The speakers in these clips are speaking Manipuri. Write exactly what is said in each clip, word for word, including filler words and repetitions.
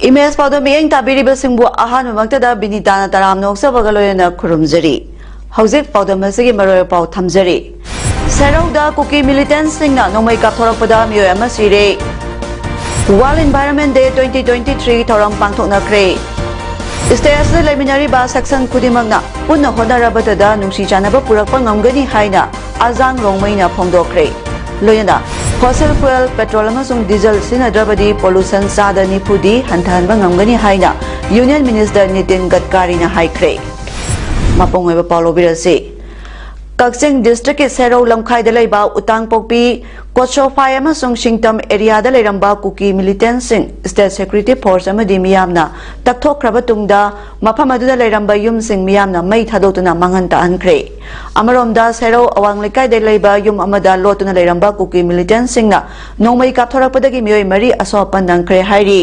ꯏꯃꯦꯖ ꯄꯥꯎꯗꯝ ꯃꯤꯠꯌꯦꯡ ꯇꯥꯕꯤꯔꯤꯕꯁꯤꯡꯕꯨ ꯑꯍꯥꯟꯕꯃꯛꯇꯗ ꯕꯤꯅꯤꯇꯥꯅ ꯇꯔꯥꯝꯅ ꯑꯣꯛꯆꯕꯒ ꯂꯣꯏꯅꯅ ꯈꯨꯔꯨꯝꯖꯔꯤ꯫ ꯍꯧꯖꯤꯛ ꯄꯥꯎꯗꯝ ꯑꯁꯤꯒꯤ ꯃꯔꯣꯏ ꯄꯥꯎ ꯊꯝꯖꯔꯤ꯫ ꯁꯦꯔꯧꯗ ꯀꯨꯀꯤ ꯃꯤꯂꯤꯇꯦꯟꯠꯁꯤꯡꯅ ꯅꯣꯡꯃꯩ ꯀꯥꯞꯊꯣꯔꯛꯄꯗ ꯃꯤꯑꯣꯏ ꯑꯃ ꯁꯤꯔꯦ꯫ World Environment Day twenty twenty three ꯊꯧꯔꯝ ꯄꯥꯡꯊꯣꯛꯅꯈ꯭ꯔꯦ꯫ ꯁ꯭ꯇꯦꯠ ꯑꯁꯤꯗ ꯂꯩꯃꯤꯟꯅꯔꯤꯕ ꯁꯦꯛꯁꯟ ꯈꯨꯗꯤꯡꯃꯛꯅ ꯄꯨꯟꯅ ꯍꯣꯠꯅꯔꯕꯗꯗ ꯅꯨꯡꯁꯤ ꯆꯥꯟꯅꯕ ꯄꯨꯔꯛꯄ ꯉꯝꯒꯅꯤ ꯍꯥꯏꯅ ꯑꯖꯥꯡ ꯔꯣꯡꯃꯩꯅ ꯐꯣꯡꯗꯣꯛꯈ꯭ꯔꯦ꯫ ꯂꯣꯏꯅꯅ fossil fuel, petrol ꯑꯃꯁꯨꯡ diesel ꯁꯤꯖꯤꯟꯅꯗ꯭ꯔꯕꯗꯤ pollution ꯆꯥꯗ ꯅꯤꯐꯨꯗꯤ ꯍꯟꯊꯍꯟꯕ ꯉꯝꯒꯅꯤ ꯍꯥꯏꯅ Union Minister ꯅꯤꯇꯤꯟ ꯒꯗꯀꯥꯔꯤꯅ ꯍꯥꯏꯈ꯭ꯔꯦ꯫ ꯃꯄꯨꯡ ꯑꯣꯏꯕ ꯄꯥꯎ ꯂꯧꯕꯤꯔꯁꯤ꯫ ꯀꯛꯆꯤꯡ district ꯀꯤ ꯁꯦꯔꯧ ꯂꯝꯈꯥꯏꯗ ꯂꯩꯕ ꯎꯇꯥꯡꯄꯣꯛꯄꯤ, ꯀꯣꯠꯁꯣꯐꯥꯏ ꯑꯃꯁꯨꯡ ꯁꯤꯡꯇꯝ area ꯗ ꯂꯩꯔꯝꯕ ꯀꯨꯀꯤ ꯃꯤꯂꯤꯇꯦꯟꯠꯁꯤꯡ, state security force ꯑꯃꯗꯤ ꯃꯤꯌꯥꯝꯅ ꯇꯛꯊꯣꯛꯈ꯭ꯔꯕ ꯇꯨꯡꯗ ꯃꯐꯝ ꯑꯗꯨꯗ ꯂꯩꯔꯝꯕ ꯌꯨꯝꯁꯤꯡ ꯃꯤꯌꯥꯝꯅ ꯃꯩ ꯊꯥꯗꯣꯛꯇꯨꯅ ꯃꯥꯡꯍꯟ ꯇꯥꯛꯍꯟꯈ꯭ꯔꯦ꯫ ꯑꯃꯔꯣꯝꯗ ꯁꯦꯔꯧ ꯑꯋꯥꯡ ꯂꯩꯀꯥꯏꯗ ꯂꯩꯕ ꯌꯨꯝ ꯑꯃꯗ ꯂꯣꯠꯇꯨꯅ ꯂꯩꯔꯝꯕ ꯀꯨꯀꯤ ꯃꯤꯂꯤꯇꯦꯟꯠꯁꯤꯡꯅ ꯅꯣꯡꯃꯩ ꯀꯥꯞꯊꯣꯔꯛꯄꯗꯒꯤ ꯃꯤꯑꯣꯏ ꯃꯔꯤ ꯑꯁꯣꯛ ꯑꯄꯟ ꯅꯪꯈ꯭ꯔꯦ ꯍꯥꯏꯔꯤ꯫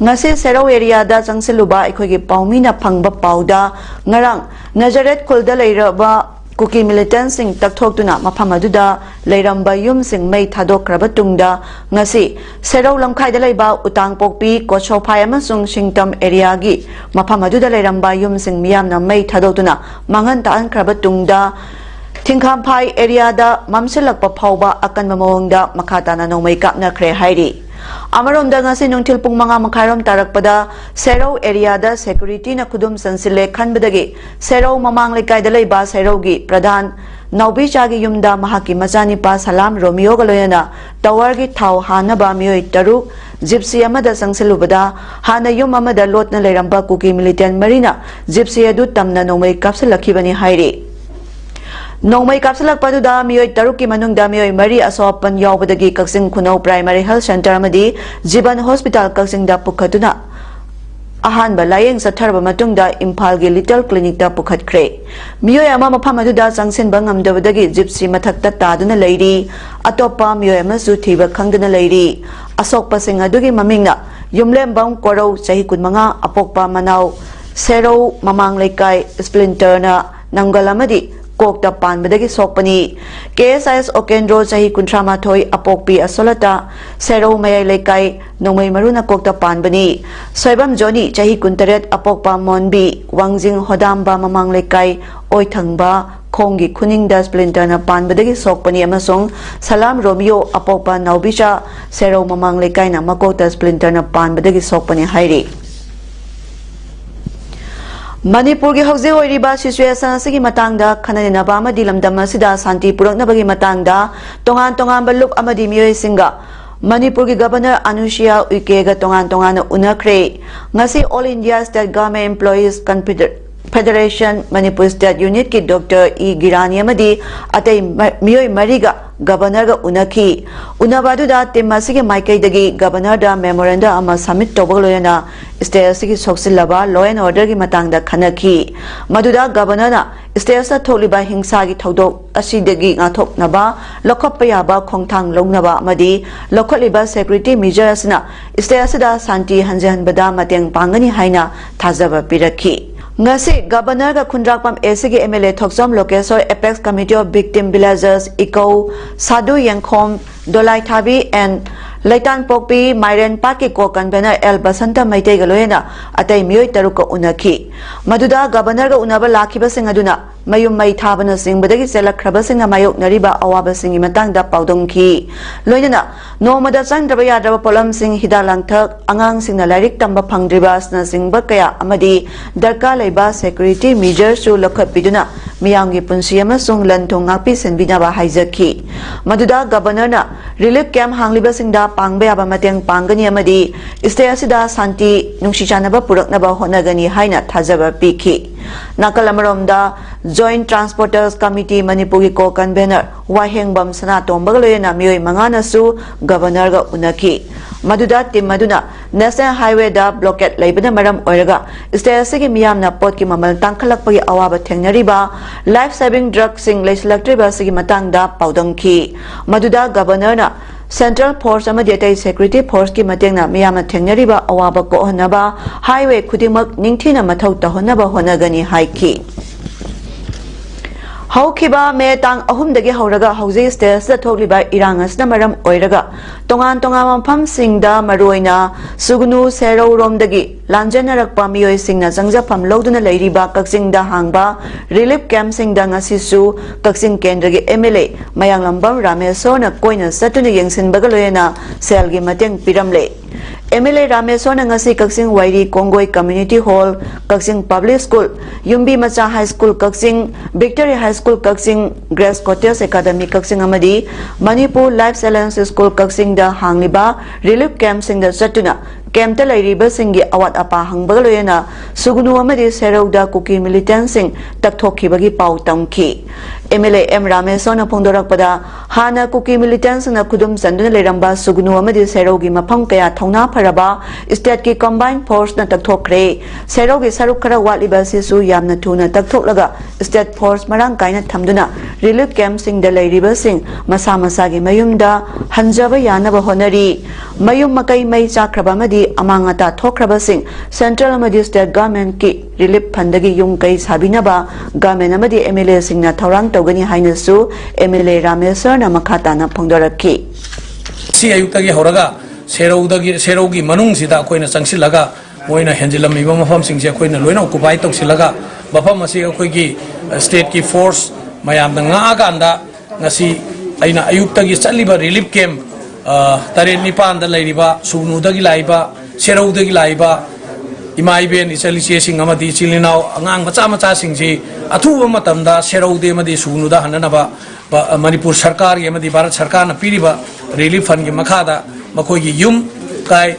ꯉꯁꯤ ꯁꯦꯔꯧ area ꯗ ꯆꯪꯁꯤꯜꯂꯨꯕ ꯑꯩꯈꯣꯏꯒꯤ ꯄꯥꯎꯃꯤꯅ ꯐꯪꯕ ꯄꯥꯎꯗ, ꯉꯔꯥꯡ ꯅꯖꯔꯦꯠ ꯈꯨꯜꯗ ꯂꯩꯔꯕ ꯀꯨꯀꯤ ꯃꯤꯂꯤꯇꯦꯟꯠꯁꯤꯡ ꯇꯛꯊꯣꯛꯇꯨꯅ ꯃꯐꯝ ꯑꯗꯨꯗ ꯂꯩꯔꯝꯕ ꯌꯨꯝꯁꯤꯡ ꯃꯩ ꯊꯥꯗꯣꯛꯈ꯭ꯔꯕ ꯇꯨꯡꯗ, ꯉꯁꯤ ꯁꯦꯔꯧ ꯂꯝꯈꯥꯏꯗ ꯂꯩꯕ ꯎꯇꯥꯡꯄꯣꯛꯄꯤ, ꯀꯣꯠꯁꯣꯐꯥꯏ ꯑꯃꯁꯨꯡ ꯁꯤꯡꯇꯝ area ꯒꯤ ꯃꯐꯝ ꯑꯗꯨꯗ ꯂꯩꯔꯝꯕ ꯌꯨꯝꯁꯤꯡ ꯃꯤꯌꯥꯝꯅ ꯃꯩ ꯊꯥꯗꯣꯛꯇꯨꯅ ꯃꯥꯡꯍꯟ ꯇꯥꯛꯍꯟꯈ꯭ꯔꯕ ꯇꯨꯡꯗ, ꯊꯤꯡꯈꯥꯝꯐꯥꯏ area ꯗ ꯃꯝꯁꯤꯜꯂꯛꯄ ꯐꯥꯎꯕ ꯑꯀꯟꯕ ꯃꯑꯣꯡꯗ ꯃꯈꯥ ꯇꯥꯅ ꯅꯣꯡꯃꯩ ꯀꯥꯞꯅꯈ꯭ꯔꯦ ꯍꯥꯏꯔꯤ꯫ ꯑꯃꯔꯣꯝꯗ, ꯉꯁꯤ ꯅꯨꯡꯊꯤꯜ ꯄꯨꯡ ꯃꯉꯥ ꯃꯈꯥꯏꯔꯣꯝ ꯇꯥꯔꯛꯄꯗ ꯁꯦꯔꯧ area ꯗ security ꯅ ꯈꯨꯗꯨꯝ ꯆꯟꯁꯤꯜꯂꯦ ꯈꯟꯕꯗꯒꯤ ꯁꯦꯔꯧ ꯃꯃꯥꯡ ꯂꯩꯀꯥꯏꯗ ꯂꯩꯕ ꯁꯦꯔꯧꯒꯤ ꯄ꯭ꯔꯙꯥꯟ ꯅꯥꯎꯕꯤꯆꯥꯒꯤ ꯌꯨꯝꯗ ꯃꯍꯥꯛꯀꯤ ꯃꯆꯥꯅꯤꯄꯥ ꯁꯂꯥꯝ ꯔꯣꯃꯤꯌꯣꯒ ꯂꯣꯏꯅꯅ tower ꯒꯤ ꯊꯥꯎ ꯍꯥꯟꯅꯕ ꯃꯤꯑꯣꯏ ꯇꯔꯨꯛ Gypsy ꯑꯃꯗ ꯆꯪꯁꯤꯜꯂꯨꯕꯗ, ꯍꯥꯟꯅ ꯌꯨꯝ ꯑꯃꯗ ꯂꯣꯠꯅ ꯂꯩꯔꯝꯕ ꯀꯨꯀꯤ militant ꯃꯔꯤꯅ Gypsy ꯑꯗꯨ ꯇꯝꯅ ꯅꯣꯡꯃꯩ ꯀꯥꯞꯁꯤꯜꯂꯛꯈꯤꯕꯅꯤ ꯍꯥꯏꯔꯤ꯫ ꯅꯣꯡꯃꯩ ꯀꯥꯞꯁꯤꯜꯂꯛꯄ ꯑꯗꯨꯗ ꯃꯤꯑꯣꯏ ꯇꯔꯨꯛꯀꯤ ꯃꯅꯨꯡꯗ ꯃꯤꯑꯣꯏ ꯃꯔꯤ ꯑꯁꯣꯛ ꯑꯄꯟ ꯌꯥꯎꯕꯗꯒꯤ ꯀꯛꯆꯤꯡ ꯈꯨꯅꯧ Primary Health Centre ꯑꯃꯗꯤ ꯖꯤꯕꯟ Hospital ꯀꯛꯆꯤꯡꯗ ꯄꯨꯈꯠꯇꯨꯅ ꯑꯍꯥꯟꯕ ꯂꯥꯌꯦꯡ ꯆꯠꯊꯔꯕ ꯃꯇꯨꯡꯗ ꯏꯝꯐꯥꯜꯒꯤ Little Clinicꯇ ꯄꯨꯈꯠꯈ꯭ꯔꯦ꯫ ꯃꯤꯑꯣꯏ ꯑꯃ ꯃꯐꯝ ꯑꯗꯨꯗ ꯆꯪꯁꯤꯟꯕ ꯉꯝꯗꯕꯗꯒꯤ ꯖꯤꯞꯁꯤ ꯃꯊꯛꯇ ꯇꯥꯗꯨꯅ ꯂꯩꯔꯤ꯫ ꯑꯇꯣꯞꯄ ꯃꯤꯑꯣꯏ ꯑꯃꯁꯨ ꯊꯤꯕ ꯈꯪꯗꯅ ꯂꯩꯔꯤ꯫ ꯑꯁꯣꯛꯄꯁꯤꯡ ꯑꯗꯨꯒꯤ ꯃꯃꯤꯡꯅ ꯌꯨꯝꯂꯦꯝꯕꯝ ꯀꯣꯔꯧ, ꯆꯍꯤ ꯀꯨꯟꯃꯉꯥ, ꯑꯄꯣꯛꯄ ꯃꯅꯥꯎ ꯁꯦꯔꯧ ꯃꯃꯥꯡ ꯂꯩꯀꯥꯏ, Splinterꯅ ꯅꯪꯒꯜ ꯑꯃꯗꯤ ꯀꯣꯛꯇ ꯄꯥꯟꯕꯗꯒꯤ ꯁꯣꯛꯄꯅꯤ꯫ KSIS ꯑꯣꯀꯦꯟꯗ꯭ꯔꯣ, ꯆꯍꯤ ꯀꯨꯟꯊ꯭ꯔꯥ ꯃꯥꯊꯣꯏ, ꯑꯄꯣꯛꯄꯤ ꯑꯁꯣꯂꯇꯥ, ꯁꯦꯔꯧ ꯃꯌꯥꯏ ꯂꯩꯀꯥꯏ, ꯅꯣꯡꯃꯩ ꯃꯔꯨꯅ ꯀꯣꯛꯇ ꯄꯥꯟꯕꯅꯤ꯫ ꯁꯣꯏꯕꯝ ꯖꯣꯅꯤ, ꯆꯍꯤ ꯀꯨꯟꯇꯔꯦꯠ, ꯑꯄꯣꯛꯄ ꯃꯣꯟꯕꯤ, ꯋꯥꯡꯖꯤꯡ ꯍꯣꯗꯥꯝꯕ ꯃꯃꯥꯡ ꯂꯩꯀꯥꯏ, ꯑꯣꯏꯊꯪꯕ ꯈꯣꯡꯒꯤ ꯈꯨꯅꯤꯡꯗ Splinterꯅ ꯄꯥꯟꯕꯗꯒꯤ ꯁꯣꯛꯄꯅꯤ ꯑꯃꯁꯨꯡ ꯁꯂꯥꯝ ꯔꯣꯃꯤꯌꯣ, ꯑꯄꯣꯛꯄ ꯅꯥꯎꯕꯤꯆꯥ, ꯁꯦꯔꯧ ꯃꯃꯥꯡ ꯂꯩꯀꯥꯏꯅ ꯃꯀꯣꯛꯇ Splinterꯅ ꯄꯥꯟꯕꯗꯒꯤ ꯁꯣꯛꯄꯅꯤ ꯍꯥꯏꯔꯤ꯫ ꯃꯅꯤꯄꯨꯔꯒꯤ ꯍꯧꯖꯤꯛ ꯑꯣꯏꯔꯤꯕ situation ꯑꯁꯤꯒꯤ ꯃꯇꯥꯡꯗ ꯈꯟꯅ ꯅꯩꯅꯕ ꯑꯃꯗꯤ ꯂꯝꯗꯝ ꯑꯁꯤꯗ ꯁꯥꯟꯇꯤ ꯄꯨꯔꯛꯅꯕꯒꯤ ꯃꯇꯥꯡꯗ ꯇꯣꯉꯥꯟ ꯇꯣꯉꯥꯟꯕ ꯂꯨꯞ ꯑꯃꯗꯤ ꯃꯤꯑꯣꯏꯁꯤꯡꯒ ꯃꯅꯤꯄꯨꯔꯒꯤ Governor ꯑꯅꯨꯁꯨꯌꯥ ꯎꯏꯀꯦꯒ ꯇꯣꯉꯥꯟ ꯇꯣꯉꯥꯟꯅ ꯎꯅꯈ꯭ꯔꯦ꯫ ꯉꯁꯤ All India State Government Employees Confeder-, Federation Manipur State Unitꯀꯤ Doctor E ꯒꯤꯔꯥꯅꯤ ꯑꯃꯗꯤ ꯑꯇꯩ ꯃ-, ꯃꯤꯑꯣꯏ ꯃꯔꯤꯒ Governorꯒ ꯎꯅꯈꯤ꯫ ꯎꯅꯕ ꯑꯗꯨꯗ team ꯑꯁꯤꯒꯤ ꯃꯥꯏꯀꯩꯗꯒꯤ Governorꯗ memorandum ꯑꯃ submit ꯇꯧꯕꯒ ꯂꯣꯏꯅꯅ state ꯑꯁꯤꯒꯤ ꯁꯣꯛꯆꯤꯜꯂꯕ law and orderꯒꯤ ꯃꯇꯥꯡꯗ ꯈꯟꯅꯈꯤ꯫ ꯃꯗꯨꯗ Governorꯅ state ꯑꯁꯤꯗ ꯊꯣꯛꯂꯤꯕ ꯍꯤꯡꯁꯥꯒꯤ ꯊꯧꯗꯣꯛ ꯑꯁꯤꯗꯒꯤ ꯉꯥꯛꯊꯣꯛꯅꯕ ꯂꯧꯈꯠꯄ ꯌꯥꯕ ꯈꯣꯡꯊꯥꯡ ꯂꯧꯅꯕ ꯑꯃꯗꯤ ꯂꯧꯈꯠꯂꯤꯕ security measure ꯑꯁꯤꯅ state ꯑꯁꯤꯗ ꯁꯥꯟꯇꯤ ꯍꯟꯖꯍꯟꯕꯗ ꯃꯇꯦꯡ ꯄꯥꯡꯒꯅꯤ ꯍꯥꯏꯅ ꯊꯥꯖꯕ ꯄꯤꯔꯛꯈꯤ꯫ ꯉꯁꯤ Governorꯒ ꯈꯨꯟꯗ꯭ꯔꯥꯛꯄꯝ ACꯒꯤ MLA Thokchom ꯂꯣꯀꯦꯁꯣꯔ, Apex Committee of Victim Villages, ꯏꯀꯧ, ꯁꯥꯗꯨ ꯌꯦꯡꯈꯣꯝ, ꯗꯣꯂꯥꯏꯊꯥꯕꯤ and ꯂꯩꯇꯥꯟꯄꯣꯛꯄꯤ ꯃꯥꯏꯔꯦꯟ ꯄꯥꯠꯀꯤ co-convener ꯑꯦꯜ ꯕꯁꯟꯇ ꯃꯩꯇꯩꯒ ꯂꯣꯏꯅꯅ ꯑꯇꯩ ꯃꯤꯑꯣꯏ ꯇꯔꯨꯛꯀ ꯎꯅꯈꯤ꯫ ꯃꯗꯨꯗ Governorꯒ ꯎꯅꯕ ꯂꯥꯛꯈꯤꯕꯁꯤꯡ ꯑꯗꯨꯅ ꯃꯌꯨꯝ ꯃꯩ ꯊꯥꯕꯅꯆꯤꯡꯕꯗꯒꯤ ꯆꯦꯜꯂꯛꯈ꯭ꯔꯕꯁꯤꯡꯅ ꯃꯥꯌꯣꯛꯅꯔꯤꯕ ꯑꯋꯥꯕꯁꯤꯡꯒꯤ ꯃꯇꯥꯡꯗ ꯄꯥꯎꯗꯝꯈꯤ꯫ ꯂꯣꯏꯅꯅ ꯅꯣꯡꯃꯗ ꯆꯪꯗ꯭ꯔꯕ ꯌꯥꯗ꯭ꯔꯕ ꯄꯣꯠꯂꯝꯁꯤꯡ, ꯍꯤꯗꯥꯛ ꯂꯥꯡꯊꯛ, ꯑꯉꯥꯡꯁꯤꯡꯅ ꯂꯥꯏꯔꯤꯛ ꯇꯝꯕ ꯐꯪꯗ꯭ꯔꯤꯕ ꯑꯁꯤꯅꯆꯤꯡꯕ ꯀꯌꯥ ꯑꯃꯗꯤ ꯗꯔꯀꯥꯔ ꯂꯩꯕ security measureꯁꯨ ꯂꯧꯈꯠꯄꯤꯗꯨꯅ ꯃꯤꯌꯥꯝꯒꯤ ꯄꯨꯟꯁꯤ ꯑꯃꯁꯨꯡ ꯂꯟ ꯊꯨꯝ ꯉꯥꯛꯄꯤ ꯁꯦꯟꯕꯤꯅꯕ ꯍꯥꯏꯖꯈꯤ꯫ ꯃꯗꯨꯗ Governorꯅ relief camp ꯍꯥꯡꯂꯤꯕꯁꯤꯡꯗ ꯄꯥꯡꯕ ꯌꯥꯕ ꯃꯇꯦꯡ ꯄꯥꯡꯒꯅꯤ ꯑꯃꯗꯤ state ꯑꯁꯤꯗ ꯁꯥꯟꯇꯤ, ꯅꯨꯡꯁꯤ ꯆꯥꯟꯅꯕ ꯄꯨꯔꯛꯅꯕ ꯍꯣꯠꯅꯒꯅꯤ ꯍꯥꯏꯅ ꯊꯥꯖꯕ ꯄꯤꯈꯤ꯫ ꯅꯥꯀꯜ ꯑꯃꯔꯣꯝꯗ, Joint Transporters Committee ꯃꯅꯤꯄꯨꯔꯒꯤ co-convenor ꯋꯥꯍꯦꯡꯕꯝ ꯁꯅꯥꯇꯣꯝꯕꯒ ꯂꯣꯏꯅꯅ ꯃꯤꯑꯣꯏ ꯃꯉꯥꯅꯁꯨ Governorꯒ ꯎꯅꯈꯤ꯫ ꯃꯗꯨꯗ team ꯑꯗꯨꯅ National Highwayꯗ blockade ꯂꯩꯕꯅ ꯃꯔꯝ ꯑꯣꯏꯔꯒ state ꯑꯁꯤꯒꯤ ꯃꯤꯌꯥꯝꯅ ꯄꯣꯠꯀꯤ ꯃꯃꯜ ꯇꯥꯡꯈꯠꯂꯛꯄꯒꯤ ꯑꯋꯥꯕ ꯊꯦꯡꯅꯔꯤꯕ, life saving drugꯁꯤꯡ ꯂꯩꯁꯤꯜꯂꯛꯇ꯭ꯔꯤꯕ ꯑꯁꯤꯒꯤ ꯃꯇꯥꯡꯗ ꯄꯥꯎꯗꯝꯈꯤ꯫ ꯃꯗꯨꯗ Governorꯅ Central Force ꯑꯃꯗꯤ ꯑꯇꯩ security forceꯀꯤ ꯃꯇꯦꯡꯅ ꯃꯤꯌꯥꯝꯅ ꯊꯦꯡꯅꯔꯤꯕ ꯑꯋꯥꯕ ꯀꯣꯛꯍꯟꯅꯕ highway ꯈꯨꯗꯤꯡꯃꯛ ꯅꯤꯡꯊꯤꯅ ꯃꯊꯧ ꯇꯧꯍꯟꯅꯕ ꯍꯣꯠꯅꯒꯅꯤ ꯍꯥꯏꯈꯤ꯫ ꯍꯧꯈꯤꯕ May ꯇꯥꯡ ꯑꯍꯨꯝꯗꯒꯤ ꯍꯧꯔꯒ ꯍꯧꯖꯤꯛ state ꯑꯁꯤꯗ ꯊꯣꯛꯂꯤꯕ ꯏꯔꯥꯡ ꯑꯁꯤꯅ ꯃꯔꯝ ꯑꯣꯏꯔꯒ ꯇꯣꯉꯥꯟ ꯇꯣꯉꯥꯟꯕ ꯃꯐꯝꯁꯤꯡꯗ, ꯃꯔꯨꯑꯣꯏꯅ ꯁꯨꯒꯅꯨ ꯁꯦꯔꯧꯔꯣꯝꯗꯒꯤ ꯂꯥꯟꯖꯦꯟꯅꯔꯛꯄ ꯃꯤꯑꯣꯏꯁꯤꯡꯅ ꯆꯪꯖꯐꯝ ꯂꯧꯗꯨꯅ ꯂꯩꯔꯤꯕ ꯀꯛꯆꯤꯡꯗ ꯍꯥꯡꯕ relief campꯁꯤꯡꯗ ꯉꯁꯤꯁꯨ ꯀꯛꯆꯤꯡ ꯀꯦꯟꯗ꯭ꯔꯒꯤ MLA ꯃꯌꯥꯡꯂꯝꯕꯝ ꯔꯥꯃꯦꯁꯣꯔꯅ ꯀꯣꯏꯅ ꯆꯠꯇꯨꯅ ꯌꯦꯡꯁꯤꯟꯕꯒ ꯂꯣꯏꯅꯅ ꯁꯦꯜꯒꯤ ꯃꯇꯦꯡ ꯄꯤꯔꯝꯂꯦ꯫ MLA ꯔꯥꯃꯦꯁꯣꯔꯅ ꯉꯁꯤ ꯀꯛꯆꯤꯡ ꯋꯥꯏꯔꯤ ꯀꯣꯡꯒꯣꯏ Community Hall, ꯀꯛꯆꯤꯡ Public School, ꯌꯨꯝꯕꯤ ꯃꯆꯥ High School ꯀꯛꯆꯤꯡ, Victory High School ꯀꯛꯆꯤꯡ, Grace Cottage Academy ꯀꯛꯆꯤꯡ ꯑꯃꯗꯤ Manipur Life Challenge School ꯀꯛꯆꯤꯡꯗ ꯍꯥꯡꯂꯤꯕ relief campꯁꯤꯡꯗ ꯆꯠꯇꯨꯅ campꯇ ꯂꯩꯔꯤꯕꯁꯤꯡꯒꯤ ꯑꯋꯥꯠ ꯑꯄꯥ ꯍꯪꯕꯒ ꯂꯣꯏꯅꯅ ꯁꯨꯒꯅꯨ ꯑꯃꯗꯤ ꯁꯦꯔꯧꯗ ꯀꯨꯀꯤ militantꯁꯤꯡ ꯇꯛꯊꯣꯛꯈꯤꯕꯒꯤ ꯄꯥꯎ ꯇꯝꯈꯤ꯫ MLA ꯑꯦꯝ ꯔꯥꯃꯦꯁꯣꯔꯅ ꯐꯣꯡꯗꯣꯔꯛꯄꯗ, ꯍꯥꯟꯅ ꯀꯨꯀꯤ militantꯁꯤꯡꯅ ꯈꯨꯗꯨꯝ ꯆꯟꯗꯨꯅ ꯂꯩꯔꯝꯕ ꯁꯨꯒꯅꯨ ꯑꯃꯗꯤ ꯁꯦꯔꯧꯒꯤ ꯃꯐꯝ ꯀꯌꯥ ꯊꯧꯅꯥ ꯐꯔꯕ stateꯀꯤ combined forceꯅ ꯇꯛꯊꯣꯛꯈ꯭ꯔꯦ꯫ ꯁꯦꯔꯧꯒꯤ ꯁꯔꯨꯛ ꯈꯔ ꯋꯥꯠꯂꯤꯕ ꯑꯁꯤꯁꯨ ꯌꯥꯝꯅ ꯊꯨꯅ ꯇꯛꯊꯣꯛꯂꯒ state force ꯃꯔꯥꯡ ꯀꯥꯏꯅ ꯊꯝꯗꯨꯅ relief campꯁꯤꯡꯗ ꯂꯩꯔꯤꯕꯁꯤꯡ ꯃꯁꯥ ꯃꯁꯥꯒꯤ ꯃꯌꯨꯝꯗ ꯍꯟꯖꯕ ꯌꯥꯅꯕ ꯍꯣꯠꯅꯔꯤ꯫ ꯃꯌꯨꯝ ꯃꯀꯩ ꯃꯩ ꯆꯥꯛꯈ꯭ꯔꯕ ꯑꯃꯗꯤ ꯑꯃꯥꯡ ꯑꯇꯥ ꯊꯣꯛꯈ꯭ꯔꯕꯁꯤꯡ central ꯑꯃꯗꯤ state governmentꯀꯤ relief fundꯗꯒꯤ ꯌꯨꯝ ꯀꯩ ꯁꯥꯕꯤꯅꯕ government ꯑꯃꯗꯤ MLAꯁꯤꯡꯅ ꯊꯧꯔꯥꯡ ꯇꯧꯒꯅꯤ ꯍꯥꯏꯅꯁꯨ MLA ꯔꯥꯃꯦꯁꯣꯔꯅ ꯃꯈꯥ ꯇꯥꯅ ꯐꯣꯡꯗꯣꯔꯛꯈꯤ꯫ ꯁꯤ ꯑꯌꯨꯛꯇꯒꯤ ꯍꯧꯔꯒ ꯁꯦꯔꯧꯗꯒꯤ, ꯁꯦꯔꯧꯒꯤ ꯃꯅꯨꯡꯁꯤꯗ ꯑꯩꯈꯣꯏꯅ ꯆꯪꯁꯤꯜꯂꯒ ꯃꯣꯏꯅ ꯍꯦꯟꯖꯤꯜꯂꯝꯃꯤꯕ ꯃꯐꯝꯁꯤꯡꯁꯦ ꯑꯩꯈꯣꯏꯅ ꯂꯣꯏꯅ occupy ꯇꯧꯁꯤꯜꯂꯒ ꯃꯐꯝ ꯑꯁꯤ ꯑꯩꯈꯣꯏꯒꯤ stateꯀꯤ force ꯃꯌꯥꯝꯅ ꯉꯥꯛꯑꯀꯥꯟꯗ ꯉꯁꯤ ꯑꯩꯅ ꯑꯌꯨꯛꯇꯒꯤ ꯆꯠꯂꯤꯕ relief camp, ꯑ, ꯇꯔꯦꯠ ꯅꯤꯄꯥꯟꯗ ꯂꯩꯔꯤꯕ ꯁꯨꯒꯅꯨꯗꯒꯤ ꯂꯥꯛꯏꯕ, ꯁꯦꯔꯧꯗꯒꯤ ꯂꯥꯛꯏꯕ ꯏꯃꯥ ꯏꯕꯦꯟ, ꯏꯆꯜ ꯏꯆꯦꯁꯤꯡ ꯑꯃꯗꯤ ꯏꯆꯤꯜ ꯏꯅꯥꯎ ꯑꯉꯥꯡ ꯃꯆꯥ ꯃꯆꯥꯁꯤꯡꯁꯤ ꯑꯊꯨꯕ ꯃꯇꯝꯗ ꯁꯦꯔꯧꯗ ꯑꯃꯗꯤ ꯁꯨꯒꯅꯨꯗ ꯍꯟꯅꯅꯕ ꯕ-, ꯃꯅꯤꯄꯨꯔ ꯁꯔꯀꯥꯔꯒꯤ ꯑꯃꯗꯤ ꯚꯥꯔꯠ ꯁꯔꯀꯥꯔꯅ ꯄꯤꯔꯤꯕ relief fundꯒꯤ ꯃꯈꯥꯗ ꯃꯈꯣꯏꯒꯤ ꯌꯨꯝ ꯀꯥꯏ,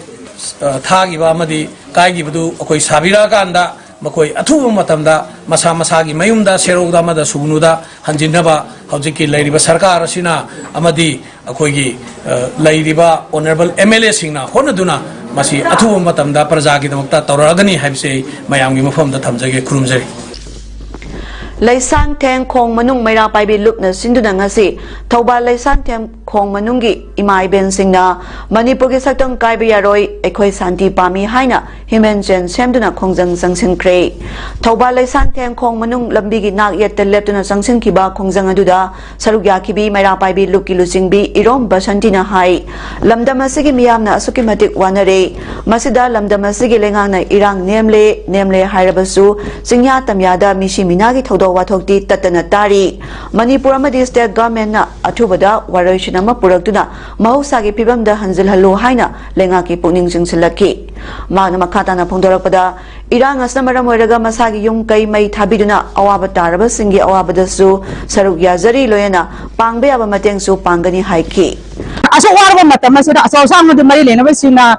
ꯑ, ꯊꯥꯈꯤꯕ ꯑꯃꯗꯤ ꯀꯥꯏꯈꯤꯕꯗꯨ ꯑꯩꯈꯣꯏ ꯁꯥꯕꯤꯔꯛꯑꯀꯥꯟꯗ ꯃꯈꯣꯏ ꯑꯊꯨꯕ ꯃꯇꯝꯗ ꯃꯁꯥ ꯃꯁꯥꯒꯤ ꯃꯌꯨꯝꯗ, ꯁꯦꯔꯧꯗ ꯑꯃꯗ ꯁꯨꯒꯅꯨꯗ ꯍꯟꯖꯤꯟꯅꯕ ꯍꯧꯖꯤꯛꯀꯤ ꯂꯩꯔꯤꯕ ꯁꯔꯀꯥꯔ ꯑꯁꯤꯅ ꯑꯃꯗꯤ ꯑꯩꯈꯣꯏꯒꯤ, ꯑ, ꯂꯩꯔꯤꯕ ꯑꯣꯅꯔꯦꯕꯜ ꯑꯦꯝ ꯑꯦꯜ ꯑꯦꯁꯤꯡꯅ ꯍꯣꯠꯅꯗꯨꯅ ꯃꯁꯤ ꯑꯊꯨꯕ ꯃꯇꯝꯗ ꯄ꯭ꯔꯖꯥꯒꯤꯗꯃꯛꯇ ꯇꯧꯔꯛꯑꯒꯅꯤ ꯍꯥꯏꯕꯁꯤ ꯑꯩ ꯃꯌꯥꯝꯒꯤ ꯃꯐꯝꯗ ꯊꯝꯖꯒꯦ꯫ ꯈꯨꯔꯨꯝꯖꯔꯤ꯫ ꯂꯩꯁꯥꯡꯊꯦꯝ ꯈꯣꯡ ꯃꯅꯨꯡ ꯃꯩꯔꯥ ꯄꯥꯏꯕꯤ ꯂꯨꯞꯅ ꯁꯤꯟꯗꯨꯅ ꯉꯁꯤ ꯊꯧꯕꯥꯜ ꯂꯩꯁꯥꯡꯊꯦꯝ ꯈꯣꯡ ꯃꯅꯨꯡꯒꯤ ꯏꯃꯥ ꯏꯕꯦꯟꯁꯤꯡꯅ ꯃꯅꯤꯄꯨꯔꯒꯤ ꯁꯛꯇꯝ ꯀꯥꯏꯕ ꯌꯥꯔꯣꯏ, ꯑꯩꯈꯣꯏ ꯁꯥꯟꯇꯤ ꯄꯥꯝꯃꯤ ꯍꯥꯏꯅ human chain ꯁꯦꯝꯗꯨꯅ ꯈꯣꯡꯖꯪ ꯆꯪꯁꯤꯟꯈ꯭ꯔꯦ꯫ ꯊꯧꯕꯥꯜ ꯂꯩꯁꯥꯡꯊꯦꯝ ꯈꯣꯡ ꯃꯅꯨꯡ ꯂꯝꯕꯤꯒꯤ ꯅꯥꯛ ꯌꯦꯠꯇ ꯂꯦꯞꯇꯨꯅ ꯆꯪꯁꯤꯟꯈꯤꯕ ꯈꯣꯡꯖꯪ ꯑꯗꯨꯗ ꯁꯔꯨꯛ ꯌꯥꯈꯤꯕꯤ ꯃꯩꯔꯥ ꯄꯥꯏꯕꯤ ꯂꯨꯞꯀꯤ ꯂꯨꯆꯤꯡꯕꯤ ꯏꯔꯣꯝ ꯕꯁꯟꯇꯤꯅ ꯍꯥꯏ, ꯂꯝꯗꯝ ꯑꯁꯤꯒꯤ ꯃꯤꯌꯥꯝꯅ ꯑꯁꯨꯛꯀꯤ ꯃꯇꯤꯛ ꯋꯥꯅꯔꯦ꯫ ꯃꯁꯤꯗ ꯂꯝꯗꯝ ꯑꯁꯤꯒꯤ ꯂꯩꯉꯥꯛꯅ ꯏꯔꯥꯡ ꯅꯦꯝꯂꯦ, ꯅꯦꯝꯂꯦ ꯍꯥꯏꯔꯕꯁꯨ ꯆꯤꯡꯌꯥ ꯇꯝꯌꯥꯗ ꯃꯤꯁꯤ ꯃꯤꯅꯥꯒꯤ ꯊꯧꯗꯣꯛ ꯋꯥꯊꯣꯛꯇꯤ ꯇꯠꯇꯅ ꯇꯥꯔꯤ꯫ ꯃꯅꯤꯄꯨꯔ ꯑꯃꯗꯤ state governmentꯅ ꯑꯊꯨꯕꯗ ꯋꯥꯔꯣꯏꯁꯤꯟ ꯑꯃ ꯄꯨꯔꯛꯇꯨꯅ ꯃꯍꯧꯁꯥꯒꯤ ꯐꯤꯕꯝꯗ ꯍꯟꯖꯤꯜꯍꯜꯂꯨ ꯍꯥꯏꯅ ꯂꯩꯉꯥꯛꯀꯤ ꯄꯨꯛꯅꯤꯡ ꯆꯤꯡꯁꯤꯜꯂꯛꯈꯤ꯫ ꯃꯍꯥꯛꯅ ꯃꯈꯥ ꯇꯥꯅ ꯐꯣꯡꯗꯣꯔꯛꯄꯗ, ꯏꯔꯥꯡ ꯑꯁꯤꯅ ꯃꯔꯝ ꯑꯣꯏꯔꯒ ꯃꯁꯥꯒꯤ ꯌꯨꯝ ꯀꯩ ꯃꯩ ꯊꯥꯕꯤꯗꯨꯅ ꯑꯋꯥꯕ ꯇꯥꯔꯕꯁꯤꯡꯒꯤ ꯑꯋꯥꯕꯗꯁꯨ ꯁꯔꯨꯛ ꯌꯥꯖꯔꯤ, ꯂꯣꯏꯅꯅ ꯄꯥꯡꯕ ꯌꯥꯕ ꯃꯇꯦꯡꯁꯨ ꯄꯥꯡꯒꯅꯤ ꯍꯥꯏꯈꯤ꯫ ꯑꯁꯨꯛ ꯋꯥꯔꯕ ꯃꯇꯝ ꯑꯁꯤꯗ ꯑꯆꯧ ꯑꯁꯥꯡ ꯑꯃꯗꯤ ꯃꯔꯤ ꯂꯩꯅꯕꯁꯤꯡꯅ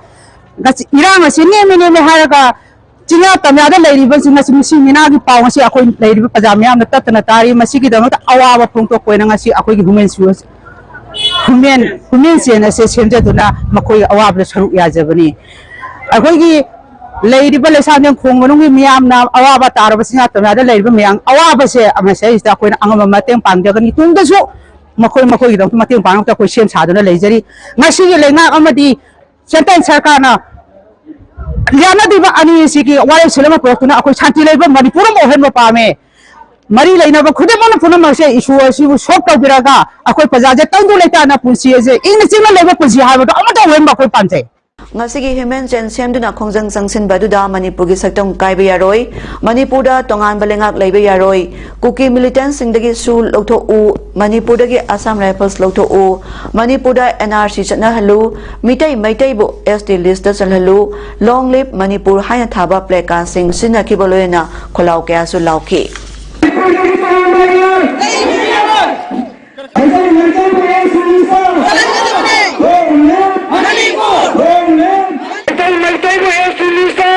ꯉꯁꯤ ꯏꯔꯥꯡ ꯑꯁꯤ ꯅꯦꯝꯃꯤ ꯅꯦꯝꯃꯤ ꯍꯥꯏꯔꯒ ꯆꯤꯡꯌꯥ ꯇꯝꯌꯥꯗ ꯂꯩꯔꯤꯕꯁꯤꯡ ꯑꯁꯤ ꯃꯤꯁꯤ ꯃꯤꯅꯥꯒꯤ ꯄꯥꯎ ꯉꯁꯤ ꯑꯩꯈꯣꯏ ꯂꯩꯔꯤꯕ ꯄ꯭ꯔꯖꯥ ꯃꯤꯌꯥꯝꯅ ꯇꯠꯇꯅ ꯇꯥꯔꯤ꯫ ꯃꯁꯤꯒꯤꯗꯃꯛꯇ ꯑꯋꯥꯕ ꯐꯣꯡꯗꯣꯛꯄ ꯑꯣꯏꯅ ꯉꯁꯤ ꯑꯩꯈꯣꯏꯒꯤ human, human, human chain ꯑꯁꯦ ꯁꯦꯝꯖꯗꯨꯅ ꯃꯈꯣꯏꯒꯤ ꯑꯋꯥꯕꯗ ꯁꯔꯨꯛ ꯌꯥꯖꯕꯅꯤ꯫ ꯑꯩꯈꯣꯏꯒꯤ ꯂꯩꯔꯤꯕ ꯂꯩꯁꯥꯡꯊꯦꯝ ꯈꯣꯡ ꯃꯅꯨꯡꯒꯤ ꯃꯤꯌꯥꯝꯅ ꯑꯋꯥꯕ ꯇꯥꯔꯕ ꯆꯤꯡꯌꯥ ꯇꯝꯌꯥꯗ ꯂꯩꯔꯤꯕ ꯃꯌꯥꯝ ꯑꯋꯥꯕꯁꯦ ꯃꯁꯤꯗꯩꯁꯤꯗ ꯑꯩꯈꯣꯏꯅ ꯑꯉꯝꯕ ꯃꯇꯦꯡ ꯄꯥꯡꯖꯒꯅꯤ꯫ ꯇꯨꯡꯗꯁꯨ ꯃꯈꯣꯏ ꯃꯈꯣꯏꯒꯤꯗꯃꯛꯇ ꯃꯇꯦꯡ ꯄꯥꯡꯅꯕ ꯑꯩꯈꯣꯏ ꯁꯦꯝ ꯁꯥꯗꯨꯅ ꯂꯩꯖꯔꯤ꯫ ꯉꯁꯤꯒꯤ ꯂꯩꯉꯥꯛ ꯑꯃꯗꯤ central ꯁꯔꯀꯥꯔꯅ ꯌꯥꯅꯗ꯭ꯔꯤꯕ ꯑꯅꯤ ꯑꯁꯤꯒꯤ ꯋꯥꯔꯦꯞꯁꯤꯜ ꯑꯃ ꯄꯨꯔꯛꯇꯨꯅ ꯑꯩꯈꯣꯏ ꯁꯥꯟꯇꯤ ꯂꯩꯕ ꯃꯅꯤꯄꯨꯔ ꯑꯃ ꯑꯣꯏꯍꯟꯕ ꯄꯥꯝꯃꯦ꯫ ꯃꯔꯤ ꯂꯩꯅꯕ ꯈꯨꯗꯤꯡꯃꯛꯅ ꯄꯨꯝꯅꯃꯛꯁꯦ issue ꯑꯁꯤꯕꯨ solve ꯇꯧꯕꯤꯔꯒ ꯑꯩꯈꯣꯏ ꯄ꯭ꯔꯖꯥꯁꯦ ꯇꯪꯗꯨ ꯂꯩꯇꯥꯅ ꯄꯨꯟꯁꯤ ꯑꯁꯦ ꯏꯪꯅ ꯆꯤꯛꯅ ꯂꯩꯕ ꯄꯨꯟꯁꯤ ꯍꯥꯏꯕꯗꯣ ꯑꯃꯠꯇ ꯑꯣꯏꯍꯟꯕ ꯑꯩꯈꯣꯏ ꯄꯥꯝꯖꯩ꯫ ꯉꯁꯤꯒꯤ human chain ꯁꯦꯝꯗꯨꯅ ꯈꯣꯡꯖꯪ ꯆꯪꯁꯤꯟꯕ ꯑꯗꯨꯗ ꯃꯅꯤꯄꯨꯔꯒꯤ ꯁꯛꯇꯝ ꯀꯥꯏꯕ ꯌꯥꯔꯣꯏ, ꯃꯅꯤꯄꯨꯔꯗ ꯇꯣꯉꯥꯟꯕ ꯂꯩꯉꯥꯛ ꯂꯩꯕ ꯌꯥꯔꯣꯏ, ꯀꯨꯀꯤ militantꯁꯤꯡꯗꯒꯤ ꯁꯨ ꯂꯧꯊꯣꯛꯎ, ꯃꯅꯤꯄꯨꯔꯗꯒꯤ Assam Rifles ꯂꯧꯊꯣꯛꯎ, ꯃꯅꯤꯄꯨꯔꯗ N R C ꯆꯠꯅꯍꯜꯂꯨ, Meitei ꯃꯩꯇꯩꯕꯨ S T listꯇ ꯆꯜꯍꯜꯂꯨ, Long Live Manipur ꯍꯥꯏꯅ ꯊꯥꯕ placardꯁꯤꯡ ꯁꯤꯖꯤꯟꯅꯈꯤꯕ ꯂꯣꯏꯅꯅ ꯈꯣꯜꯂꯥꯎ ꯀꯌꯥꯁꯨ ꯂꯥꯎꯈꯤ꯫ ꯃꯩꯇꯩ ꯃꯩꯇꯩꯕꯨ ꯑꯦꯁ ꯇꯤ ꯂꯤꯁꯇ! ꯃꯩꯇꯩ ꯃꯩꯇꯩꯕꯨ ꯑꯦꯁ ꯇꯤ ꯂꯤꯁꯇ!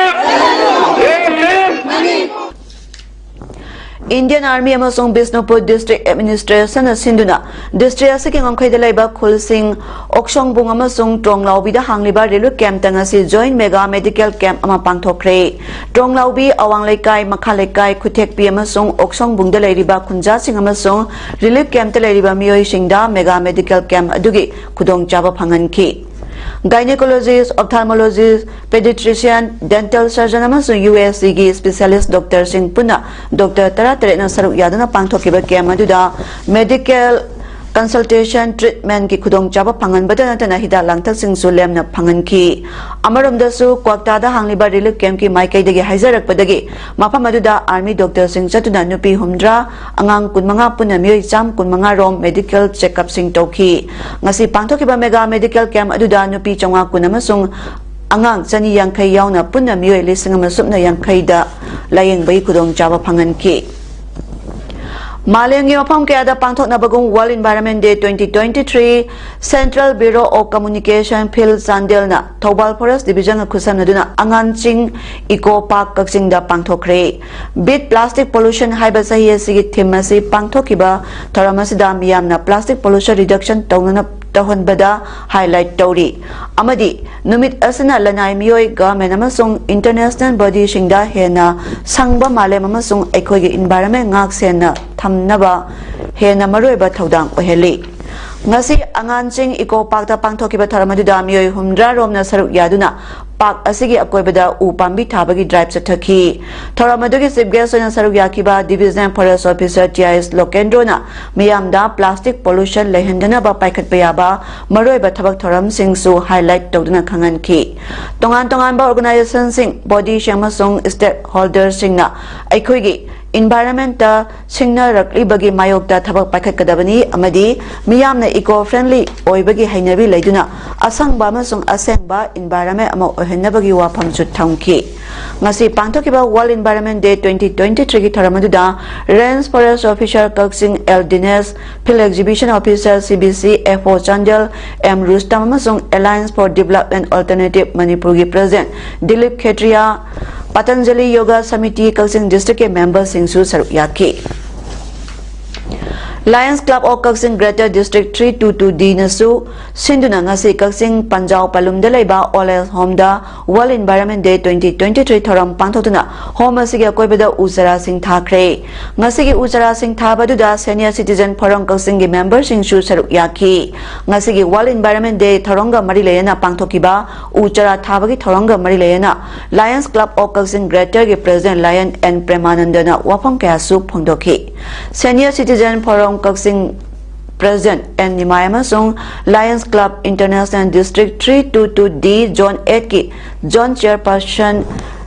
Indian Army ꯑꯃꯁꯨꯡ ꯕꯤꯁꯅꯨꯄꯨꯔ District Administration ꯅ ꯁꯤꯟꯗꯨꯅ district ꯑꯁꯤꯒꯤ ꯉꯝꯈꯩꯗ ꯂꯩꯕ ꯈꯨꯜꯁꯤꯡ ꯑꯣꯛꯁꯣꯡꯕꯨꯡ ꯑꯃꯁꯨꯡ ꯇ꯭ꯔꯣꯡꯂꯥꯎꯕꯤꯗ ꯍꯥꯡꯂꯤꯕ relief camp ꯇ ꯉꯁꯤ Joint Mega Medical Camp ꯑꯃ ꯄꯥꯡꯊꯣꯛꯈ꯭ꯔꯦ꯫ ꯇ꯭ꯔꯣꯡꯂꯥꯎꯕꯤ, ꯑꯋꯥꯡ ꯂꯩꯀꯥꯏ, ꯃꯈꯥ ꯂꯩꯀꯥꯏ, ꯈꯨꯊꯦꯛꯄꯤ ꯑꯃꯁꯨꯡ ꯑꯣꯛꯁꯣꯡꯕꯨꯡꯗ ꯂꯩꯔꯤꯕ ꯈꯨꯟꯖꯥꯁꯤꯡ ꯑꯃꯁꯨꯡ relief camp ꯇ ꯂꯩꯔꯤꯕ ꯃꯤꯑꯣꯏꯁꯤꯡꯗ Mega Medical Camp ꯑꯗꯨꯒꯤ ꯈꯨꯗꯣꯡꯆꯥꯕ ꯐꯪꯍꯟꯈꯤ꯫ Gynecologist, Ophthalmologist, Pediatrician, Dental Surgeon ꯑꯃꯁꯨꯡ U S C ꯒꯤ specialist doctor ꯁꯤꯡ ꯄꯨꯟꯅ doctor ꯇꯔꯥꯇꯔꯦꯠꯅ ꯁꯔꯨꯛ ꯌꯥꯗꯨꯅ ꯄꯥꯡꯊꯣꯛꯈꯤꯕ camp ꯑꯗꯨꯗ medical consultation, treatment ꯀꯤ ꯈꯨꯗꯣꯡꯆꯥꯕ ꯐꯪꯍꯟꯕꯇ ꯅꯠꯇꯅ ꯍꯤꯗꯥꯛ ꯂꯥꯡꯊꯛꯁꯤꯡꯁꯨ ꯂꯦꯝꯅ ꯐꯪꯍꯟꯈꯤ꯫ ꯑꯃꯔꯣꯝꯗꯁꯨ, ꯀ꯭ꯋꯥꯛꯇꯥꯗ ꯍꯥꯡꯂꯤꯕ relief camp ꯀꯤ ꯃꯥꯏꯀꯩꯗꯒꯤ ꯍꯥꯏꯖꯔꯛꯄꯗꯒꯤ, ꯃꯐꯝ ꯑꯗꯨꯗ army doctor ꯁꯤꯡ ꯆꯠꯇꯨꯅ ꯅꯨꯄꯤ ꯍꯨꯝꯗ꯭ꯔꯥ, ꯑꯉꯥꯡ ꯀꯨꯟꯃꯉꯥ, ꯄꯨꯟꯅ ꯃꯤꯑꯣꯏ ꯆꯥꯝ ꯀꯨꯟꯃꯉꯥ ꯔꯣꯝ medical checkup ꯁꯤꯡ ꯇꯧꯈꯤ꯫ ꯉꯁꯤ ꯄꯥꯡꯊꯣꯛꯈꯤꯕ Mega Medical Camp ꯑꯗꯨꯗ ꯅꯨꯄꯤ ꯆꯥꯝꯃꯉꯥ ꯀꯨꯟ ꯑꯃꯁꯨꯡ ꯑꯉꯥꯡ ꯆꯅꯤ ꯌꯥꯡꯈꯩ ꯌꯥꯎꯅ ꯄꯨꯟꯅ ꯃꯤꯑꯣꯏ ꯂꯤꯁꯤꯡ ꯑꯃ ꯁꯨꯞꯅ ꯌꯥꯡꯈꯩꯗ ꯂꯥꯌꯦꯡꯕꯒꯤ ꯈꯨꯗꯣꯡꯆꯥꯕ ꯐꯪꯍꯟꯈꯤ꯫ ꯃꯥꯂꯦꯝꯒꯤ ꯃꯐꯝ ꯀꯌꯥꯗ ꯄꯥꯡꯊꯣꯛꯅꯕꯒꯨꯝ World Environment Day twenty twenty-three Central Bureau of Communication Field ꯆꯥꯟꯗꯦꯜꯅ Thoubal Forest Division ꯒ ꯈꯨꯠꯁꯝꯅꯗꯨꯅ ꯑꯉꯥꯟ ꯆꯤꯡ Eco Park ꯀꯛꯆꯤꯡꯗ ꯄꯥꯡꯊꯣꯛꯈ꯭ꯔꯦ꯫ Beat Plastic Pollution ꯍꯥꯏꯕ ꯆꯍꯤ ꯑꯁꯤꯒꯤ theme ꯑꯁꯤ ꯄꯥꯡꯊꯣꯛꯈꯤꯕ ꯊꯧꯔꯝ ꯑꯁꯤꯗ ꯃꯤꯌꯥꯝꯅ plastic pollution reduction ꯇꯧꯅꯅ, ꯇꯧꯍꯟꯕꯗ highlight ꯇꯧꯔꯤ ꯑꯃꯗꯤ ꯅꯨꯃꯤꯠ ꯑꯁꯤꯅ ꯂꯅꯥꯏ ꯃꯤꯑꯣꯏ, government ꯑꯃꯁꯨꯡ international body ꯁꯤꯡꯗ ꯍꯦꯟꯅ ꯁꯪꯕ ꯃꯥꯂꯦꯝ ꯑꯃꯁꯨꯡ ꯑꯩꯈꯣꯏꯒꯤ environment ꯉꯥꯛ ꯁꯦꯟꯅ ꯊꯝꯅꯕ ꯍꯦꯟꯅ ꯃꯔꯨꯑꯣꯏꯕ ꯊꯧꯗꯥꯡ ꯑꯣꯏꯍꯜꯂꯤ꯫ ꯉꯁꯤ ꯑꯉꯥꯟ ꯆꯤꯡ Eco Park ꯇ ꯄꯥꯡꯊꯣꯛꯈꯤꯕ ꯊꯧꯔꯝ ꯑꯗꯨꯗ ꯃꯤꯑꯣꯏ ꯍꯨꯝꯗ꯭ꯔꯥ ꯔꯣꯝꯅ ꯁꯔꯨꯛ ꯌꯥꯗꯨꯅ park ꯑꯁꯤꯒꯤ ꯑꯀꯣꯏꯕꯗ ꯎ ꯄꯥꯝꯕꯤ ꯊꯥꯕꯒꯤ drive ꯆꯠꯊꯈꯤ꯫ ꯊꯧꯔꯝ ꯑꯗꯨꯒꯤ chief guest ꯑꯣꯏꯅ ꯁꯔꯨꯛ ꯌꯥꯈꯤꯕ Division Forest Officer T I S ꯂꯣꯀꯦꯟꯗ꯭ꯔꯣꯅ ꯃꯤꯌꯥꯝꯗ plastic pollution ꯂꯩꯍꯟꯗꯅꯕ ꯄꯥꯏꯈꯠꯄ ꯌꯥꯕ ꯃꯔꯨꯑꯣꯏꯕ ꯊꯕꯛ ꯊꯧꯔꯝꯁꯤꯡꯁꯨ highlight ꯇꯧꯗꯨꯅ ꯈꯪꯍꯟꯈꯤ꯫ ꯇꯣꯉꯥꯟ ꯇꯣꯉꯥꯟꯕ organization ꯁꯤꯡ, body ꯁꯤꯡ ꯑꯃꯁꯨꯡ stakeholder ꯁꯤꯡꯅ ꯑꯩꯈꯣꯏꯒꯤ environment ꯇ ꯁꯤꯡꯅꯔꯛꯂꯤꯕꯒꯤ ꯃꯥꯌꯣꯛꯇ ꯊꯕꯛ ꯄꯥꯏꯈꯠꯀꯗꯕꯅꯤ ꯑꯃꯗꯤ ꯃꯤꯌꯥꯝꯅ eco friendly ꯑꯣꯏꯕꯒꯤ ꯍꯩꯅꯕꯤ ꯂꯩꯗꯨꯅ ꯑꯁꯪꯕ ꯑꯃꯁꯨꯡ ꯑꯁꯦꯡꯕ environment ꯑꯃ ꯑꯣꯏꯍꯟꯅꯕꯒꯤ ꯋꯥꯐꯝꯁꯨ ꯊꯝꯈꯤ꯫ ꯉꯁꯤ ꯄꯥꯡꯊꯣꯛꯈꯤꯕ World Environment Day twenty twenty-three ꯒꯤ ꯊꯧꯔꯝ ꯑꯗꯨꯗ Range Forest Officer ꯀꯛꯆꯤꯡ L Dinesh, Field Exhibition Officer C B C F O Chandel M ꯔꯨꯁꯇꯝ ꯑꯃꯁꯨꯡ Alliance for Development Alternative ꯃꯅꯤꯄꯨꯔꯒꯤ President ꯗꯤꯂꯤꯞ ꯈꯦꯇ꯭ꯔꯤꯌꯥ, ꯄꯇꯟꯖꯂꯤ ꯌꯣꯒꯥ ꯁꯃꯤꯇꯤ ꯀꯛꯆꯤꯡ ꯗꯤꯁꯇ꯭ꯔꯤꯛꯀꯤ ꯃꯦꯝꯕꯔꯁꯤꯡꯁꯨ ꯁꯔꯨꯛ ꯌꯥꯈꯤ꯫ Lions Club of Kakching Greater District three two two D ꯅꯁꯨ ꯁꯤꯟꯗꯨꯅ ꯉꯁꯤ ꯀꯛꯆꯤꯡ ꯄꯟꯖꯥꯎ ꯄꯂꯨꯝꯗ ꯂꯩꯕ Old Age Home ꯗ World Environment Day twenty twenty-three ꯊꯧꯔꯝ ꯄꯥꯡꯊꯣꯛꯇꯨꯅ home ꯑꯁꯤꯒꯤ ꯑꯀꯣꯏꯕꯗ ꯎ ꯆꯥꯔꯥꯁꯤꯡ ꯊꯥꯈ꯭ꯔꯦ꯫ ꯉꯁꯤꯒꯤ ꯎ ꯆꯥꯔꯥꯁꯤꯡ ꯊꯥꯕꯗꯨꯗ Senior Citizen Forum ꯀꯛꯆꯤꯡꯒꯤ ꯃꯦꯝꯕꯔꯁꯤꯡꯁꯨ ꯁꯔꯨꯛ ꯌꯥꯈꯤ꯫ ꯉꯁꯤꯒꯤ World Environment Day ꯊꯧꯔꯝꯒ ꯃꯔꯤ ꯂꯩꯅꯅ ꯄꯥꯡꯊꯣꯛꯈꯤꯕ ꯎ ꯆꯥꯔꯥ ꯊꯥꯕꯒꯤ ꯊꯧꯔꯝꯒ ꯃꯔꯤ ꯂꯩꯅꯅ Lions Club of Kakching Greater ꯒꯤ President Lion N ꯄ꯭ꯔꯦꯃꯥꯅꯟꯗꯅ ꯋꯥꯐꯝ ꯀꯌꯥꯁꯨ ꯐꯣꯡꯗꯣꯛꯈꯤ꯫ Senior Citizen Forum ꯀꯛꯆꯤꯡ President N ꯅꯤꯃꯥꯏ ꯑꯃꯁꯨꯡ Lions Club International District three two two D Zone eight ꯀꯤ Zone Chairperson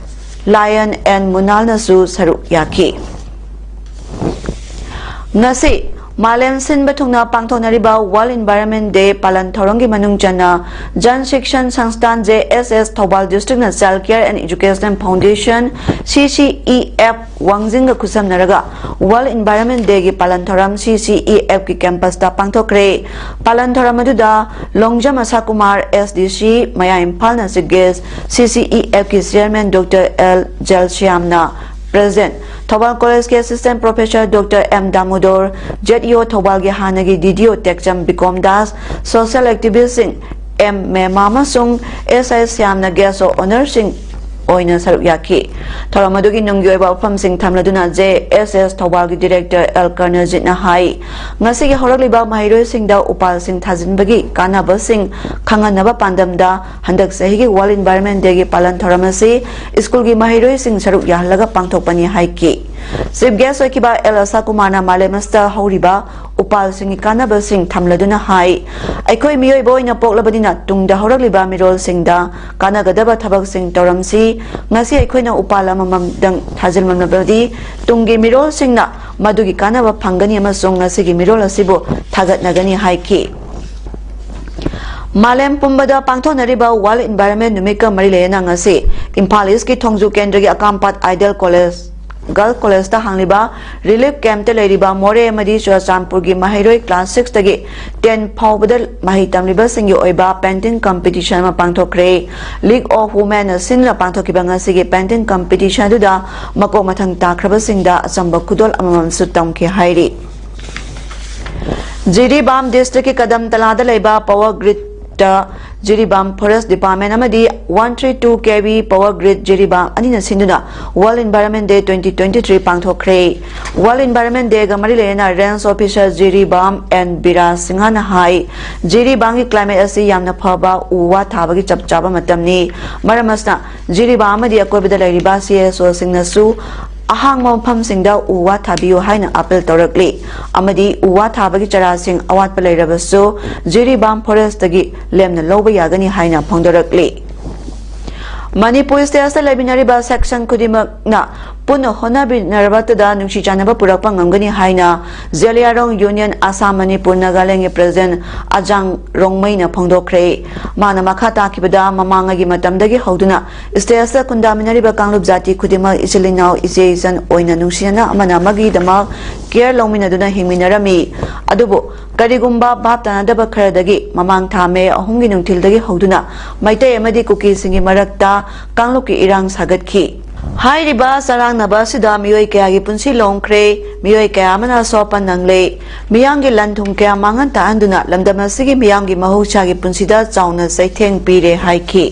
Lion N ꯃꯨꯅꯥꯜꯅꯁꯨ ꯁꯔꯨꯛ ꯌꯥꯈꯤ꯫ ꯉꯁꯤ ꯃꯥꯂꯦꯝ ꯁꯤꯟꯕ ꯊꯨꯡꯅ ꯄꯥꯡꯊꯣꯛꯅꯔꯤꯕ World Environment Day ꯄꯥꯂꯟ ꯊꯧꯔꯝꯒꯤ ꯃꯅꯨꯡ ꯆꯟꯅ Jan Shikshan Sansthan J S S Thoubal District ꯅ Child Care and Education Foundation C C E F ꯋꯥꯡꯖꯤꯡꯒ ꯈꯨꯠꯁꯝꯅꯔꯒ World Environment Day ꯒꯤ ꯄꯥꯂꯟ ꯊꯧꯔꯝ C C E F ꯀꯤ campus ꯇ ꯄꯥꯡꯊꯣꯛꯈ꯭ꯔꯦ꯫ ꯄꯥꯂꯟ ꯊꯧꯔꯝ ꯑꯗꯨꯗ ꯂꯣꯡꯖꯝ ꯑꯁꯥ ꯀꯨꯃꯥꯔ S D C ꯃꯌꯥ ꯏꯝꯐꯥꯜꯅ chief guest, C C E F ꯀꯤ chairman Doctor L ꯖꯜꯁ꯭ꯌꯥꯝꯅ President, Thoubal College ꯀꯤ Assistant Professor Doctor M ꯗꯥꯃꯣꯗꯣꯔ, Z E O ꯊꯧꯕꯥꯜꯒꯤ ꯍꯥꯟꯅꯒꯤ D D O Tekcham Bikom Das, social activist ꯁꯤꯡ M ꯃꯦꯃꯥ ꯑꯃꯁꯨꯡ S I ꯁ꯭ꯌꯥꯝꯅ guest of honour ꯁꯤꯡ ꯑꯣꯏꯅ ꯁꯔꯨꯛ ꯌꯥꯈꯤ꯫ ꯊꯧꯔꯝ ꯑꯗꯨꯒꯤ ꯅꯨꯡꯒꯤ ꯑꯣꯏꯕ ꯋꯥꯐꯝꯁꯤꯡ ꯊꯝꯂꯗꯨꯅ J S S ꯊꯧꯕꯥꯜꯒꯤ Director L ꯀꯔꯅꯖꯤꯠꯅ ꯍꯥꯏ, ꯉꯁꯤꯒꯤ ꯍꯧꯔꯛꯂꯤꯕ ꯃꯍꯩꯔꯣꯏꯁꯤꯡꯗ ꯎꯄꯥꯜꯁꯤꯡ ꯊꯥꯖꯤꯟꯕꯒꯤ ꯀꯥꯟꯅꯕꯁꯤꯡ ꯈꯪꯍꯟꯅꯕ ꯄꯥꯟꯗꯝꯗ ꯍꯟꯗꯛ ꯆꯍꯤꯒꯤ World Environment Day ꯒꯤ ꯄꯥꯂꯟ ꯊꯧꯔꯝ ꯑꯁꯤ ꯁ꯭ꯀꯨꯜꯒꯤ ꯃꯍꯩꯔꯣꯏꯁꯤꯡ ꯁꯔꯨꯛ ꯌꯥꯍꯜꯂꯒ ꯄꯥꯡꯊꯣꯛꯄꯅꯤ ꯍꯥꯏꯈꯤ꯫ Chief guest ꯑꯣꯏꯈꯤꯕ L ꯑꯁꯥ ꯀꯨꯃꯥꯔꯅ ꯃꯥꯂꯦꯝ ꯑꯁꯤꯗ ꯍꯧꯔꯤꯕ ꯎꯄꯥꯜꯁꯤꯡꯒꯤ ꯀꯥꯟꯅꯕꯁꯤꯡ ꯊꯝꯂꯗꯨꯅ ꯍꯥꯏ, ꯑꯩꯈꯣꯏ ꯃꯤꯑꯣꯏꯕ ꯑꯣꯏꯅ ꯄꯣꯛꯂꯕꯅꯤꯅ ꯇꯨꯡꯗ ꯍꯧꯔꯛꯂꯤꯕ ꯃꯤꯔꯣꯜꯁꯤꯡꯗ ꯀꯥꯟꯅꯒꯗꯕ ꯊꯕꯛꯁꯤꯡ ꯇꯧꯔꯝꯁꯤ꯫ ꯉꯁꯤ ꯑꯩꯈꯣꯏꯅ ꯎꯄꯥꯜ ꯑꯃꯃꯝꯗꯪ ꯊꯥꯖꯤꯜꯂꯝꯂꯕꯗꯤ ꯇꯨꯡꯒꯤ ꯃꯤꯔꯣꯜꯁꯤꯡꯅ ꯃꯗꯨꯒꯤ ꯀꯥꯟꯅꯕ ꯐꯪꯒꯅꯤ ꯑꯃꯁꯨꯡ ꯉꯁꯤꯒꯤ ꯃꯤꯔꯣꯜ ꯑꯁꯤꯕꯨ ꯊꯥꯒꯠꯅꯒꯅꯤ ꯍꯥꯏꯈꯤ꯫ ꯃꯥꯂꯦꯝ ꯄꯨꯝꯕꯗ ꯄꯥꯡꯊꯣꯛꯅꯔꯤꯕ World Environment ꯅꯨꯃꯤꯠꯀ ꯃꯔꯤ ꯂꯩꯅꯅ ꯉꯁꯤ ꯏꯝꯐꯥꯜ East ꯀꯤ ꯊꯣꯡꯖꯨ ꯀꯦꯟꯗ꯭ꯔꯒꯤ ꯑꯀꯥꯝꯄꯥꯠ Ideal College ꯒꯔꯜꯁ ꯀꯣꯂꯦꯖꯇ ꯍꯥꯡꯂꯤꯕ ꯔꯤꯂꯤꯐ ꯀꯦꯝꯞꯇ ꯂꯩꯔꯤꯕ ꯃꯣꯔꯦ ꯑꯃꯗꯤ ꯆꯨꯔꯆꯥꯟꯄꯨꯔꯒꯤ ꯃꯍꯩꯔꯣꯏ ꯀ꯭ꯂꯥꯁ ꯁꯤꯛꯁꯇꯒꯤ ꯇꯦꯟ ꯐꯥꯎꯕꯗ ꯃꯍꯩ ꯇꯝꯂꯤꯕꯁꯤꯡꯒꯤ ꯑꯣꯏꯕ ꯄꯦꯟꯇꯤꯡ ꯀꯝꯄꯤꯇꯤꯁꯟ ꯑꯃ ꯄꯥꯡꯊꯣꯛꯈ꯭ꯔꯦ꯫ ꯂꯤꯒ ꯑꯣꯐ ꯋꯨꯃꯦꯟꯅ ꯁꯤꯟꯗꯨꯅ ꯄꯥꯡꯊꯣꯛꯈꯤꯕ ꯉꯁꯤꯒꯤ ꯄꯦꯟꯇꯤꯡ ꯀꯝꯄꯤꯇꯤꯁꯟ ꯑꯗꯨꯗ ꯃꯀꯣꯛ ꯃꯊꯪ ꯇꯥꯈ꯭ꯔꯕꯁꯤꯡꯗ ꯑꯆꯝꯕ ꯈꯨꯗꯣꯜ ꯑꯃꯃꯝꯁꯨ ꯇꯝꯈꯤ ꯍꯥꯏꯔꯤ꯫ ꯖꯤꯔꯤꯕꯥꯝ ꯗꯤꯁꯇ꯭ꯔꯤꯛꯀꯤ ꯀꯗꯝ ꯇꯂꯥꯗ ꯂꯩꯕ power grid Jiribam forest department ꯑꯃꯗꯤ one three two K V power grid Jiribam ꯑꯅꯤꯅ ꯁꯤꯟꯗꯨꯅ world environment day twenty twenty three ꯄꯥꯡꯊꯣꯛꯈ꯭ꯔꯦ꯫ ꯋꯥꯔꯜꯗ ꯏꯟꯚꯥꯏꯔꯟꯃꯦꯟ ꯗꯦꯒ ꯃꯔꯤ ꯂꯩꯅꯅ range officer Jiribam N Biraj ꯁꯤꯡꯍꯅ ꯍꯥꯏ, ꯖꯤꯔꯤꯕꯥꯝꯒꯤ ꯀ꯭ꯂꯥꯏꯃꯦꯠ ꯑꯁꯤ ꯌꯥꯝꯅ ꯐꯕ ꯎ ꯋꯥ ꯊꯥꯕꯒꯤ ꯆꯞ ꯆꯥꯕ ꯃꯇꯝꯅꯤ꯫ ꯃꯔꯝ ꯑꯁꯤꯅ ꯖꯤꯔꯤꯕꯥꯝ ꯑꯃꯗꯤ ꯑꯀꯣꯏꯕꯗ ꯂꯩꯔꯤꯕ ꯁꯤ ꯑꯦꯁ ꯑꯣꯁꯤꯡꯅꯁꯨ ꯑꯍꯥꯡꯕ ꯃꯐꯝꯁꯤꯡꯗ ꯎ ꯋꯥ ꯊꯥꯕꯤꯌꯨ ꯍꯥꯏꯅ ꯑꯥꯄꯤꯜ ꯇꯧꯔꯛꯂꯤ ꯑꯃꯗꯤ ꯎ ꯋꯥ ꯊꯥꯕꯒꯤ ꯆꯔꯥꯁꯤꯡ ꯑꯋꯥꯠꯄ ꯂꯩꯔꯕꯁꯨ ꯖꯤꯔꯤꯕꯥꯝ ꯐꯣꯔꯦꯁꯇꯒꯤ ꯂꯦꯝꯅ ꯂꯧꯕ ꯌꯥꯒꯅꯤ ꯍꯥꯏꯅ ꯐꯣꯡꯗꯣꯔꯛꯂꯤ꯫ ꯃꯅꯤꯄꯨꯔ ꯁ꯭ꯇꯦꯠꯇ ꯂꯩꯃꯤꯟꯅꯔꯤꯕ ꯁꯦꯛꯁꯟ ꯈꯨꯗꯤꯡꯃꯛꯅ ꯄꯨꯟꯅ ꯍꯣꯠꯅꯃꯤꯟꯅꯔꯕꯗ ꯅꯨꯡꯁꯤ ꯆꯥꯟꯅꯕ ꯄꯨꯔꯛꯄ ꯉꯝꯒꯅꯤ ꯍꯥꯏꯅ ꯖꯦꯂꯤꯌꯥꯡꯔꯣꯡ ꯌꯨꯅꯤꯌꯟ ꯑꯁꯥꯝ ꯃꯅꯤꯄꯨꯔ ꯅꯥꯒꯥꯂꯦꯟꯒꯤ ꯄ꯭ꯔꯦꯁꯤꯗꯦꯟꯠ ꯑꯖꯥꯡ ꯔꯣꯡꯃꯩꯅ ꯐꯣꯡꯗꯣꯛꯈ꯭ꯔꯦ꯫ ꯃꯥꯅ ꯃꯈꯥ ꯇꯥꯈꯤꯕꯗ, ꯃꯃꯥꯡꯉꯩꯒꯤ ꯃꯇꯝꯗꯒꯤ ꯍꯧꯗꯨꯅ ꯁ꯭ꯇꯦꯠꯁꯇ ꯈꯨꯟꯗꯥꯃꯤꯟꯅꯔꯤꯕ ꯀꯥꯡꯂꯨꯞ ꯖꯥꯇꯤ ꯈꯨꯗꯤꯡꯃꯛ ꯏꯆꯤꯜ ꯏꯅꯥꯎ, ꯏꯆꯦ ꯏꯆꯟ ꯑꯣꯏꯅ ꯅꯨꯡꯁꯤꯅꯅ ꯑꯃꯅ ꯑꯃꯒꯤꯗꯃꯛ ꯀꯦꯌꯔ ꯂꯧꯃꯤꯟꯅꯗꯨꯅ ꯍꯤꯡꯃꯤꯟꯅꯔꯝꯃꯤ꯫ ꯑꯗꯨꯕꯨ ꯀꯔꯤꯒꯨꯝꯕ ꯚꯥꯞ ꯇꯥꯅꯗꯕ ꯈꯔꯗꯒꯤ ꯃꯃꯥꯡ ꯊꯥ ꯃꯦ ꯑꯍꯨꯝꯒꯤ ꯅꯨꯡꯊꯤꯜꯗꯒꯤ ꯍꯧꯗꯨꯅ ꯃꯩꯇꯩ ꯑꯃꯗꯤ ꯀꯨꯀꯤꯁꯤꯡꯒꯤ ꯃꯔꯛꯇ ꯀꯥꯡꯂꯨꯞꯀꯤ ꯏꯔꯥꯡ ꯁꯥꯒꯠꯈꯤ꯫ ꯍꯥꯏꯔꯤꯕ ꯆꯔꯥꯡꯅꯕ ꯑꯁꯤꯗ ꯃꯤꯑꯣꯏ ꯀꯌꯥꯒꯤ ꯄꯨꯟꯁꯤ ꯂꯣꯡꯈ꯭ꯔꯦ, ꯃꯤꯑꯣꯏ ꯀꯌꯥ ꯑꯃꯅ ꯑꯁꯣꯛ ꯑꯄꯟ ꯅꯪꯂꯦ꯫ ꯃꯤꯌꯥꯝꯒꯤ ꯂꯟ ꯊꯨꯝ ꯀꯌꯥ ꯃꯥꯡꯍꯟ ꯇꯥꯛꯍꯟꯗꯨꯅ ꯂꯝꯗꯝ ꯑꯁꯤꯒꯤ ꯃꯤꯌꯥꯝꯒꯤ ꯃꯍꯧꯁꯥꯒꯤ ꯄꯨꯟꯁꯤꯗ ꯆꯥꯎꯅ ꯆꯩꯊꯦꯡ ꯄꯤꯔꯦ ꯍꯥꯏꯈꯤ꯫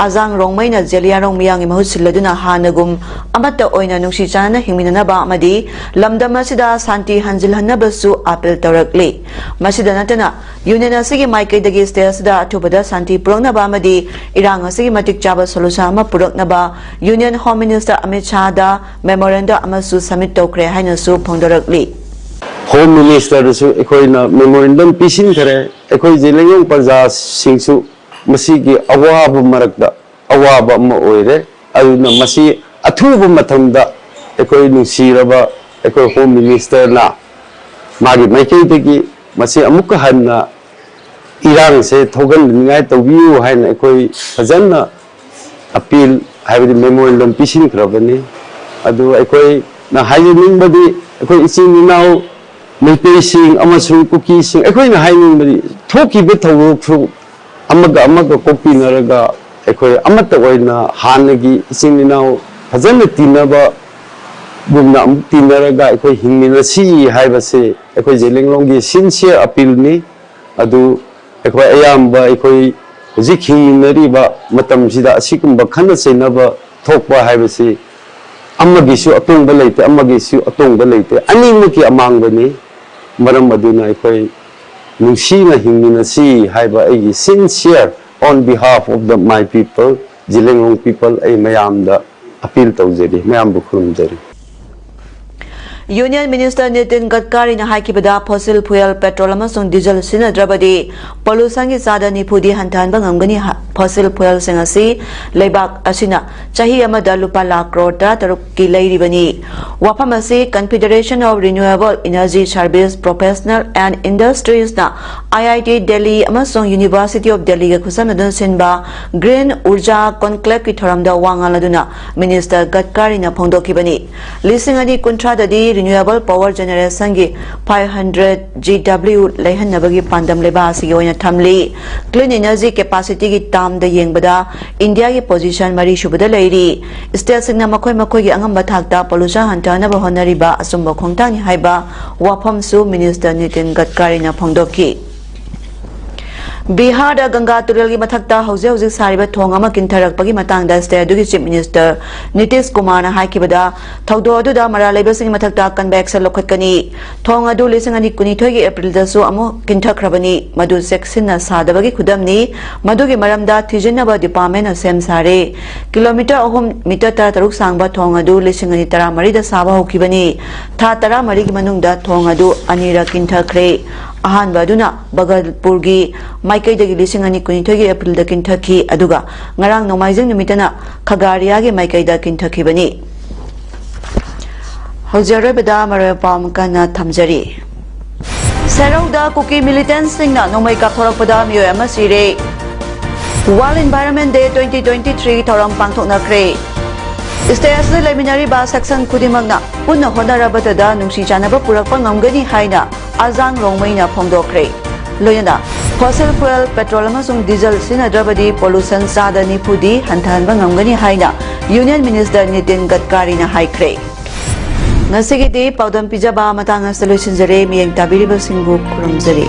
ꯑꯖꯥꯡ ꯔꯣꯡꯃꯩꯅ ꯖꯦꯂꯤꯌꯥꯡꯔꯣꯡ ꯃꯤꯌꯥꯝꯒꯤ ꯃꯍꯨꯠ ꯁꯤꯜꯂꯗꯨꯅ ꯍꯥꯟꯅꯒꯨꯝ ꯑꯃꯠꯇ ꯑꯣꯏꯅ ꯅꯨꯡꯁꯤ ꯆꯥꯟꯅꯅ ꯍꯤꯡꯃꯤꯟꯅꯅꯕ ꯑꯃꯗꯤ ꯂꯝꯗꯝ ꯑꯁꯤꯗ ꯁꯥꯟꯇꯤ ꯍꯟꯖꯤꯜꯍꯟꯅꯕꯁꯨ ꯑꯥꯄꯤꯜ ꯇꯧꯔꯛꯂꯤ꯫ ꯃꯁꯤꯗ ꯅꯠꯇꯅ, ꯌꯨꯅꯤꯌꯟ ꯑꯁꯤꯒꯤ ꯃꯥꯏꯀꯩꯗꯒꯤ ꯁ꯭ꯇꯦꯠ ꯑꯁꯤꯗ ꯑꯊꯨꯕꯗ ꯁꯥꯟꯇꯤ ꯄꯨꯔꯛꯅꯕ ꯑꯃꯗꯤ ꯏꯔꯥꯡ ꯑꯁꯤꯒꯤ ꯃꯇꯤꯛ ꯆꯥꯕ ꯁꯣꯂꯨꯁꯟ ꯑꯃ ꯄꯨꯔꯛꯅꯕ ꯌꯨꯅꯤꯌꯟ ꯍꯣꯝ ꯃꯤꯅꯤꯁꯇꯔ ꯑꯃꯤꯠ ꯁꯥꯍꯗ ꯃꯦꯃꯣꯔꯦꯟꯗꯝ ꯑꯃꯁꯨ ꯁꯕꯃꯤꯠ ꯇꯧꯈ꯭ꯔꯦ ꯍꯥꯏꯅꯁꯨ ꯐꯣꯡꯗꯣꯔꯛꯂꯤ꯫ ꯍꯣꯝ ꯃꯤꯅꯤꯁꯇꯔꯗꯁꯨ ꯑꯩꯈꯣꯏꯅ ꯃꯦꯃꯣꯔꯦꯟꯗꯝ ꯄꯤꯁꯤꯟꯈꯔꯦ꯫ ꯑꯩꯈꯣꯏ ꯖꯦꯂꯤꯌꯥꯡꯔꯣꯡ ꯄ꯭ꯔꯖꯥꯁꯤꯡꯁꯨ ꯃꯁꯤꯒꯤ ꯑꯋꯥꯕ ꯃꯔꯛꯇ ꯑꯋꯥꯕ ꯑꯃ ꯑꯣꯏꯔꯦ꯫ ꯑꯗꯨꯅ ꯃꯁꯤ ꯑꯊꯨꯕ ꯃꯇꯝꯗ ꯑꯩꯈꯣꯏ ꯅꯨꯡꯁꯤꯔꯕ ꯑꯩꯈꯣꯏ ꯍꯣꯝ ꯃꯤꯅꯤꯁꯇꯔꯅ ꯃꯥꯒꯤ ꯃꯥꯏꯀꯩꯗꯒꯤ ꯃꯁꯤ ꯑꯃꯨꯛꯀ ꯍꯟꯅ ꯏꯔꯥꯡꯁꯦ ꯊꯣꯛꯍꯟꯅꯤꯡꯉꯥꯏ ꯇꯧꯕꯤꯌꯨ ꯍꯥꯏꯅ ꯑꯩꯈꯣꯏ ꯐꯖꯅ ꯑꯄꯤꯜ, ꯍꯥꯏꯕꯗꯤ ꯃꯦꯃꯣꯔꯦꯟꯗꯝ ꯄꯤꯁꯤꯟꯈ꯭ꯔꯕꯅꯤ꯫ ꯑꯗꯨ ꯑꯩꯈꯣꯏꯅ ꯍꯥꯏꯖꯅꯤꯡꯕꯗꯤ, ꯑꯩꯈꯣꯏ ꯏꯆꯤꯟ ꯏꯅꯥꯎ ꯃꯩꯇꯩꯁꯤꯡ ꯑꯃꯁꯨꯡ ꯀꯨꯀꯤꯁꯤꯡ, ꯑꯩꯈꯣꯏꯅ ꯍꯥꯏꯅꯤꯡꯕꯗꯤ, ꯊꯣꯛꯈꯤꯕ ꯊꯧꯗꯣꯛꯁꯨ ꯑꯃꯒ ꯑꯃꯒ ꯀꯣꯛꯄꯤꯅꯔꯒ, ꯑꯩꯈꯣꯏ ꯑꯃꯠꯇ ꯑꯣꯏꯅ ꯍꯥꯟꯅꯒꯤ ꯏꯆꯤꯟ ꯏꯅꯥꯎ ꯐꯖꯅ ꯇꯤꯟꯅꯕꯒꯨꯝꯅ ꯑꯃꯨꯛ ꯇꯤꯟꯅꯔꯒ ꯑꯩꯈꯣꯏ ꯍꯤꯡꯃꯤꯟꯅꯁꯤ ꯍꯥꯏꯕꯁꯦ ꯑꯩꯈꯣꯏ ꯖꯦꯂꯦꯡꯂꯣꯡꯒꯤ sincere appealꯅꯤ꯫ ꯑꯗꯨ ꯑꯩꯈꯣꯏ ꯑꯌꯥꯝꯕ, ꯑꯩꯈꯣꯏ ꯍꯧꯖꯤꯛ ꯍꯤꯡꯃꯤꯟꯅꯔꯤꯕ ꯃꯇꯝꯁꯤꯗ ꯑꯁꯤꯒꯨꯝꯕ ꯈꯠꯅ ꯆꯩꯅꯕ ꯊꯣꯛꯄ ꯍꯥꯏꯕꯁꯤ ꯑꯃꯒꯤꯁꯨ ꯑꯇꯣꯡꯕ ꯂꯩꯇꯦ, ꯑꯃꯒꯤꯁꯨ ꯑꯇꯣꯡꯕ ꯂꯩꯇꯦ, ꯑꯅꯤꯃꯛꯀꯤ ꯑꯃꯥꯡꯕꯅꯤ꯫ ꯃꯔꯝ ꯑꯗꯨꯅ ꯑꯩꯈꯣꯏ ꯅꯨꯡꯁꯤꯅ ꯍꯤꯡꯃꯤꯟꯅꯁꯤ ꯍꯥꯏꯕ ꯑꯩꯒꯤ sincere, on behalf of the my people, ꯖꯤꯂꯦꯡꯔꯣꯡ people, ꯑꯩ ꯃꯌꯥꯝꯗ appeal ꯇꯧꯖꯔꯤ, ꯃꯌꯥꯝꯕꯨ ꯈꯨꯔꯨꯝꯖꯔꯤ꯫ ꯌꯨꯅꯤꯌꯟ ꯃꯤꯅꯤꯁꯇꯔ ꯅꯤꯇꯤꯟ ꯒꯗꯀꯥꯔꯤꯅ ꯍꯥꯏꯈꯤꯕꯗ, ꯐꯣꯁꯤꯜ ꯐ꯭ꯌꯨꯑꯦꯜ, ꯄꯦꯇ꯭ꯔꯣꯜ ꯑꯃꯁꯨꯡ ꯗꯤꯖꯜ ꯁꯤꯖꯤꯟꯅꯗ꯭ꯔꯕꯗꯤ ꯄꯣꯂꯨꯁꯟꯒꯤ ꯆꯥꯗ ꯅꯤꯐꯨꯗꯤ ꯍꯟꯊꯍꯟꯕ ꯉꯝꯒꯅꯤ꯫ ꯍ-, ꯐꯣꯁꯤꯜ ꯐ꯭ꯌꯨꯑꯦꯜꯁꯤꯡ ꯑꯁꯤ ꯂꯩꯕꯥꯛ ꯑꯁꯤꯅ ꯆꯍꯤ ꯑꯃꯗ ꯂꯨꯄꯥ ꯂꯥꯈ ꯀ꯭ꯔꯣꯔ ꯇꯔꯥꯇꯔꯨꯛꯀꯤ ꯂꯩꯔꯤꯕꯅꯤ꯫ ꯋꯥꯐꯝ ꯑꯁꯤ Confederation of Renewable Energy Service Professional and Industriesꯅ, IIT Delhi ꯑꯃꯁꯨꯡ University of Delhiꯒ ꯈꯨꯠꯁꯝꯅꯗꯨꯅ ꯁꯤꯟꯕ Green Urja Conclaveꯀꯤ ꯊꯧꯔꯝꯗ ꯋꯥ ꯉꯥꯡꯂꯗꯨꯅ ꯃꯤꯅꯤꯁꯇꯔ ꯒꯗꯀꯥꯔꯤꯅ ꯐꯣꯡꯗꯣꯛꯈꯤꯕꯅꯤ꯫ ꯂꯤꯁꯤꯡ ꯑꯅꯤ ꯀꯨꯟꯊ꯭ꯔꯥꯗꯗꯤ renewable power generationꯒꯤ five hundred GW ꯂꯩꯍꯟꯅꯕꯒꯤ ꯄꯥꯟꯗꯝ ꯂꯩꯕꯥꯛ ꯑꯁꯤꯒꯤ ꯑꯣꯏꯅ ꯊꯝꯂꯤ꯫ Clean energy capacityꯒꯤ termꯗ ꯌꯦꯡꯕꯗ ꯏꯟꯗꯤꯌꯥꯒꯤ position ꯃꯔꯤꯁꯨꯕꯗ ꯂꯩꯔꯤ꯫ Stateꯁꯤꯡꯅ ꯃꯈꯣꯏ ꯃꯈꯣꯏꯒꯤ ꯑꯉꯝꯕ ꯊꯥꯛꯇ pollution ꯍꯟꯊꯍꯟꯅꯕ ꯍꯣꯠꯅꯔꯤꯕ ꯑꯆꯨꯝꯕ ꯈꯣꯡꯊꯥꯡꯅꯤ ꯍꯥꯏꯕ ꯋꯥꯐꯝꯁꯨ ꯃꯤꯅꯤꯁꯇꯔ ꯅꯤꯇꯤꯟ ꯒꯗꯀꯥꯔꯤꯅ ꯐꯣꯡꯗꯣꯛꯈꯤ꯫ ꯕꯤꯍꯥꯔꯗ ꯒꯪꯒꯥ ꯇꯨꯔꯦꯜꯒꯤ ꯃꯊꯛꯇ ꯍꯧꯖꯤꯛ ꯍꯧꯖꯤꯛ ꯁꯥꯔꯤꯕ ꯊꯣꯡ ꯑꯃ ꯀꯤꯟꯊꯔꯛꯄꯒꯤ ꯃꯇꯥꯡꯗ state ꯑꯗꯨꯒꯤ Chief Minister ꯅꯤꯇꯤꯁ ꯀꯨꯃꯥꯔꯅ ꯍꯥꯏꯈꯤꯕꯗ, ꯊꯧꯗꯣꯛ ꯑꯗꯨꯗ ꯃꯔꯥꯜ ꯂꯩꯕꯁꯤꯡꯒꯤ ꯃꯊꯛꯇ ꯑꯀꯟꯕ action ꯂꯧꯈꯠꯀꯅꯤ꯫ ꯊꯣꯡ ꯑꯗꯨ ꯂꯤꯁꯤꯡ ꯑꯅꯤ ꯀꯨꯟꯅꯤꯊꯣꯏꯒꯤ Aprilꯗꯁꯨ ꯑꯃꯨꯛ ꯀꯤꯟꯊꯈ꯭ꯔꯕꯅꯤ꯫ ꯃꯗꯨ ꯆꯦꯛꯁꯤꯟꯅ ꯁꯥꯗꯕꯒꯤ ꯈꯨꯗꯝꯅꯤ꯫ ꯃꯗꯨꯒꯤ ꯃꯔꯝꯗ ꯊꯤꯖꯤꯟꯅꯕ departmentꯅ ꯁꯦꯝ ꯁꯥꯔꯦ꯫ Kilometre ꯑꯍꯨꯝ, metre ꯇꯔꯥꯇꯔꯨꯛ ꯁꯥꯡꯕ ꯊꯣꯡ ꯑꯗꯨ ꯂꯤꯁꯤꯡ ꯑꯅꯤ ꯇꯔꯥꯃꯔꯤꯗ ꯁꯥꯕ ꯍꯧꯈꯤꯕꯅꯤ꯫ ꯊꯥ ꯇꯔꯥꯃꯔꯤꯒꯤ ꯃꯅꯨꯡꯗ ꯊꯣꯡ ꯑꯗꯨ ꯑꯅꯤꯔꯛ ꯀꯤꯟꯊꯈ꯭ꯔꯦ꯫ ꯑꯍꯥꯟꯕ ꯑꯗꯨꯅ ꯕꯒꯜꯄꯨꯔꯒꯤ ꯃꯥꯏꯀꯩꯗꯒꯤ ꯂꯤꯁꯤꯡ ꯑꯅꯤ ꯀꯨꯟꯅꯤꯊꯣꯏꯒꯤ Aprilꯗ ꯀꯤꯟꯊꯈꯤ, ꯑꯗꯨꯒ ꯉꯔꯥꯡ ꯅꯣꯡꯃꯥꯏꯖꯤꯡ ꯅꯨꯃꯤꯠꯇꯅ ꯈꯒꯥꯔꯤꯌꯥꯒꯤ ꯃꯥꯏꯀꯩꯗ ꯀꯤꯟꯊꯈꯤꯕꯅꯤ꯫ ꯍꯧꯖꯤꯛ ꯑꯔꯣꯏꯕꯗ ꯃꯔꯨꯑꯣꯏꯕ ꯄꯥꯎ ꯑꯃꯨꯛ ꯍꯟꯅ ꯊꯝꯖꯔꯤ꯫ ꯁꯦꯔꯧꯗ ꯀꯨꯀꯤ militantꯁꯤꯡꯅ ꯅꯣꯡꯃꯩ ꯀꯥꯞꯊꯣꯔꯛꯄꯗ ꯃꯤꯑꯣꯏ ꯑꯃ ꯁꯤꯔꯦ꯫ World Environment Day twenty twenty three ꯊꯧꯔꯝ ꯄꯥꯡꯊꯣꯛꯅꯈ꯭ꯔꯦ꯫ ꯁ꯭ꯇꯦꯠ ꯑꯁꯤꯗ ꯂꯩꯃꯤꯟꯅꯔꯤꯕ ꯁꯦꯛꯁꯟ ꯈꯨꯗꯤꯡꯃꯛꯅ ꯄꯨꯟꯅ ꯍꯣꯠꯅꯔꯕꯗꯗ ꯅꯨꯡꯁꯤ ꯆꯥꯟꯅꯕ ꯄꯨꯔꯛꯄ ꯉꯝꯒꯅꯤ ꯍꯥꯏꯅ ꯑꯖꯥꯡ ꯔꯣꯡꯃꯩꯅ ꯐꯣꯡꯗꯣꯛꯈ꯭ꯔꯦ꯫ ꯂꯣꯏꯅꯅ ꯐꯣꯁꯤꯜ ꯐ꯭ꯌꯨꯑꯦꯜ, ꯄꯦꯇ꯭ꯔꯣꯜ ꯑꯃꯁꯨꯡ ꯗꯤꯖꯜ ꯁꯤꯖꯤꯟꯅꯗ꯭ꯔꯕꯗꯤ ꯄꯣꯂꯨꯁꯟ ꯆꯥꯗ ꯅꯤꯐꯨꯗꯤ ꯍꯟꯊꯍꯟꯕ ꯉꯝꯒꯅꯤ ꯍꯥꯏꯅ ꯌꯨꯅꯤꯌꯟ ꯃꯤꯅꯤꯁꯇꯔ ꯅꯤꯇꯤꯟ ꯒꯗꯀꯥꯔꯤꯅ ꯍꯥꯏꯈ꯭ꯔꯦ꯫ ꯉꯁꯤꯒꯤꯗꯤ ꯄꯥꯎꯗꯝ ꯄꯤꯖꯕ ꯃꯇꯥꯡ ꯑꯁꯤꯗ ꯂꯣꯏꯁꯤꯟꯖꯔꯦ꯫ ꯃꯤꯠꯌꯦꯡ ꯇꯥꯕꯤꯔꯤꯕꯁꯤꯡꯕꯨ ꯈꯨꯔꯨꯝꯖꯔꯤ꯫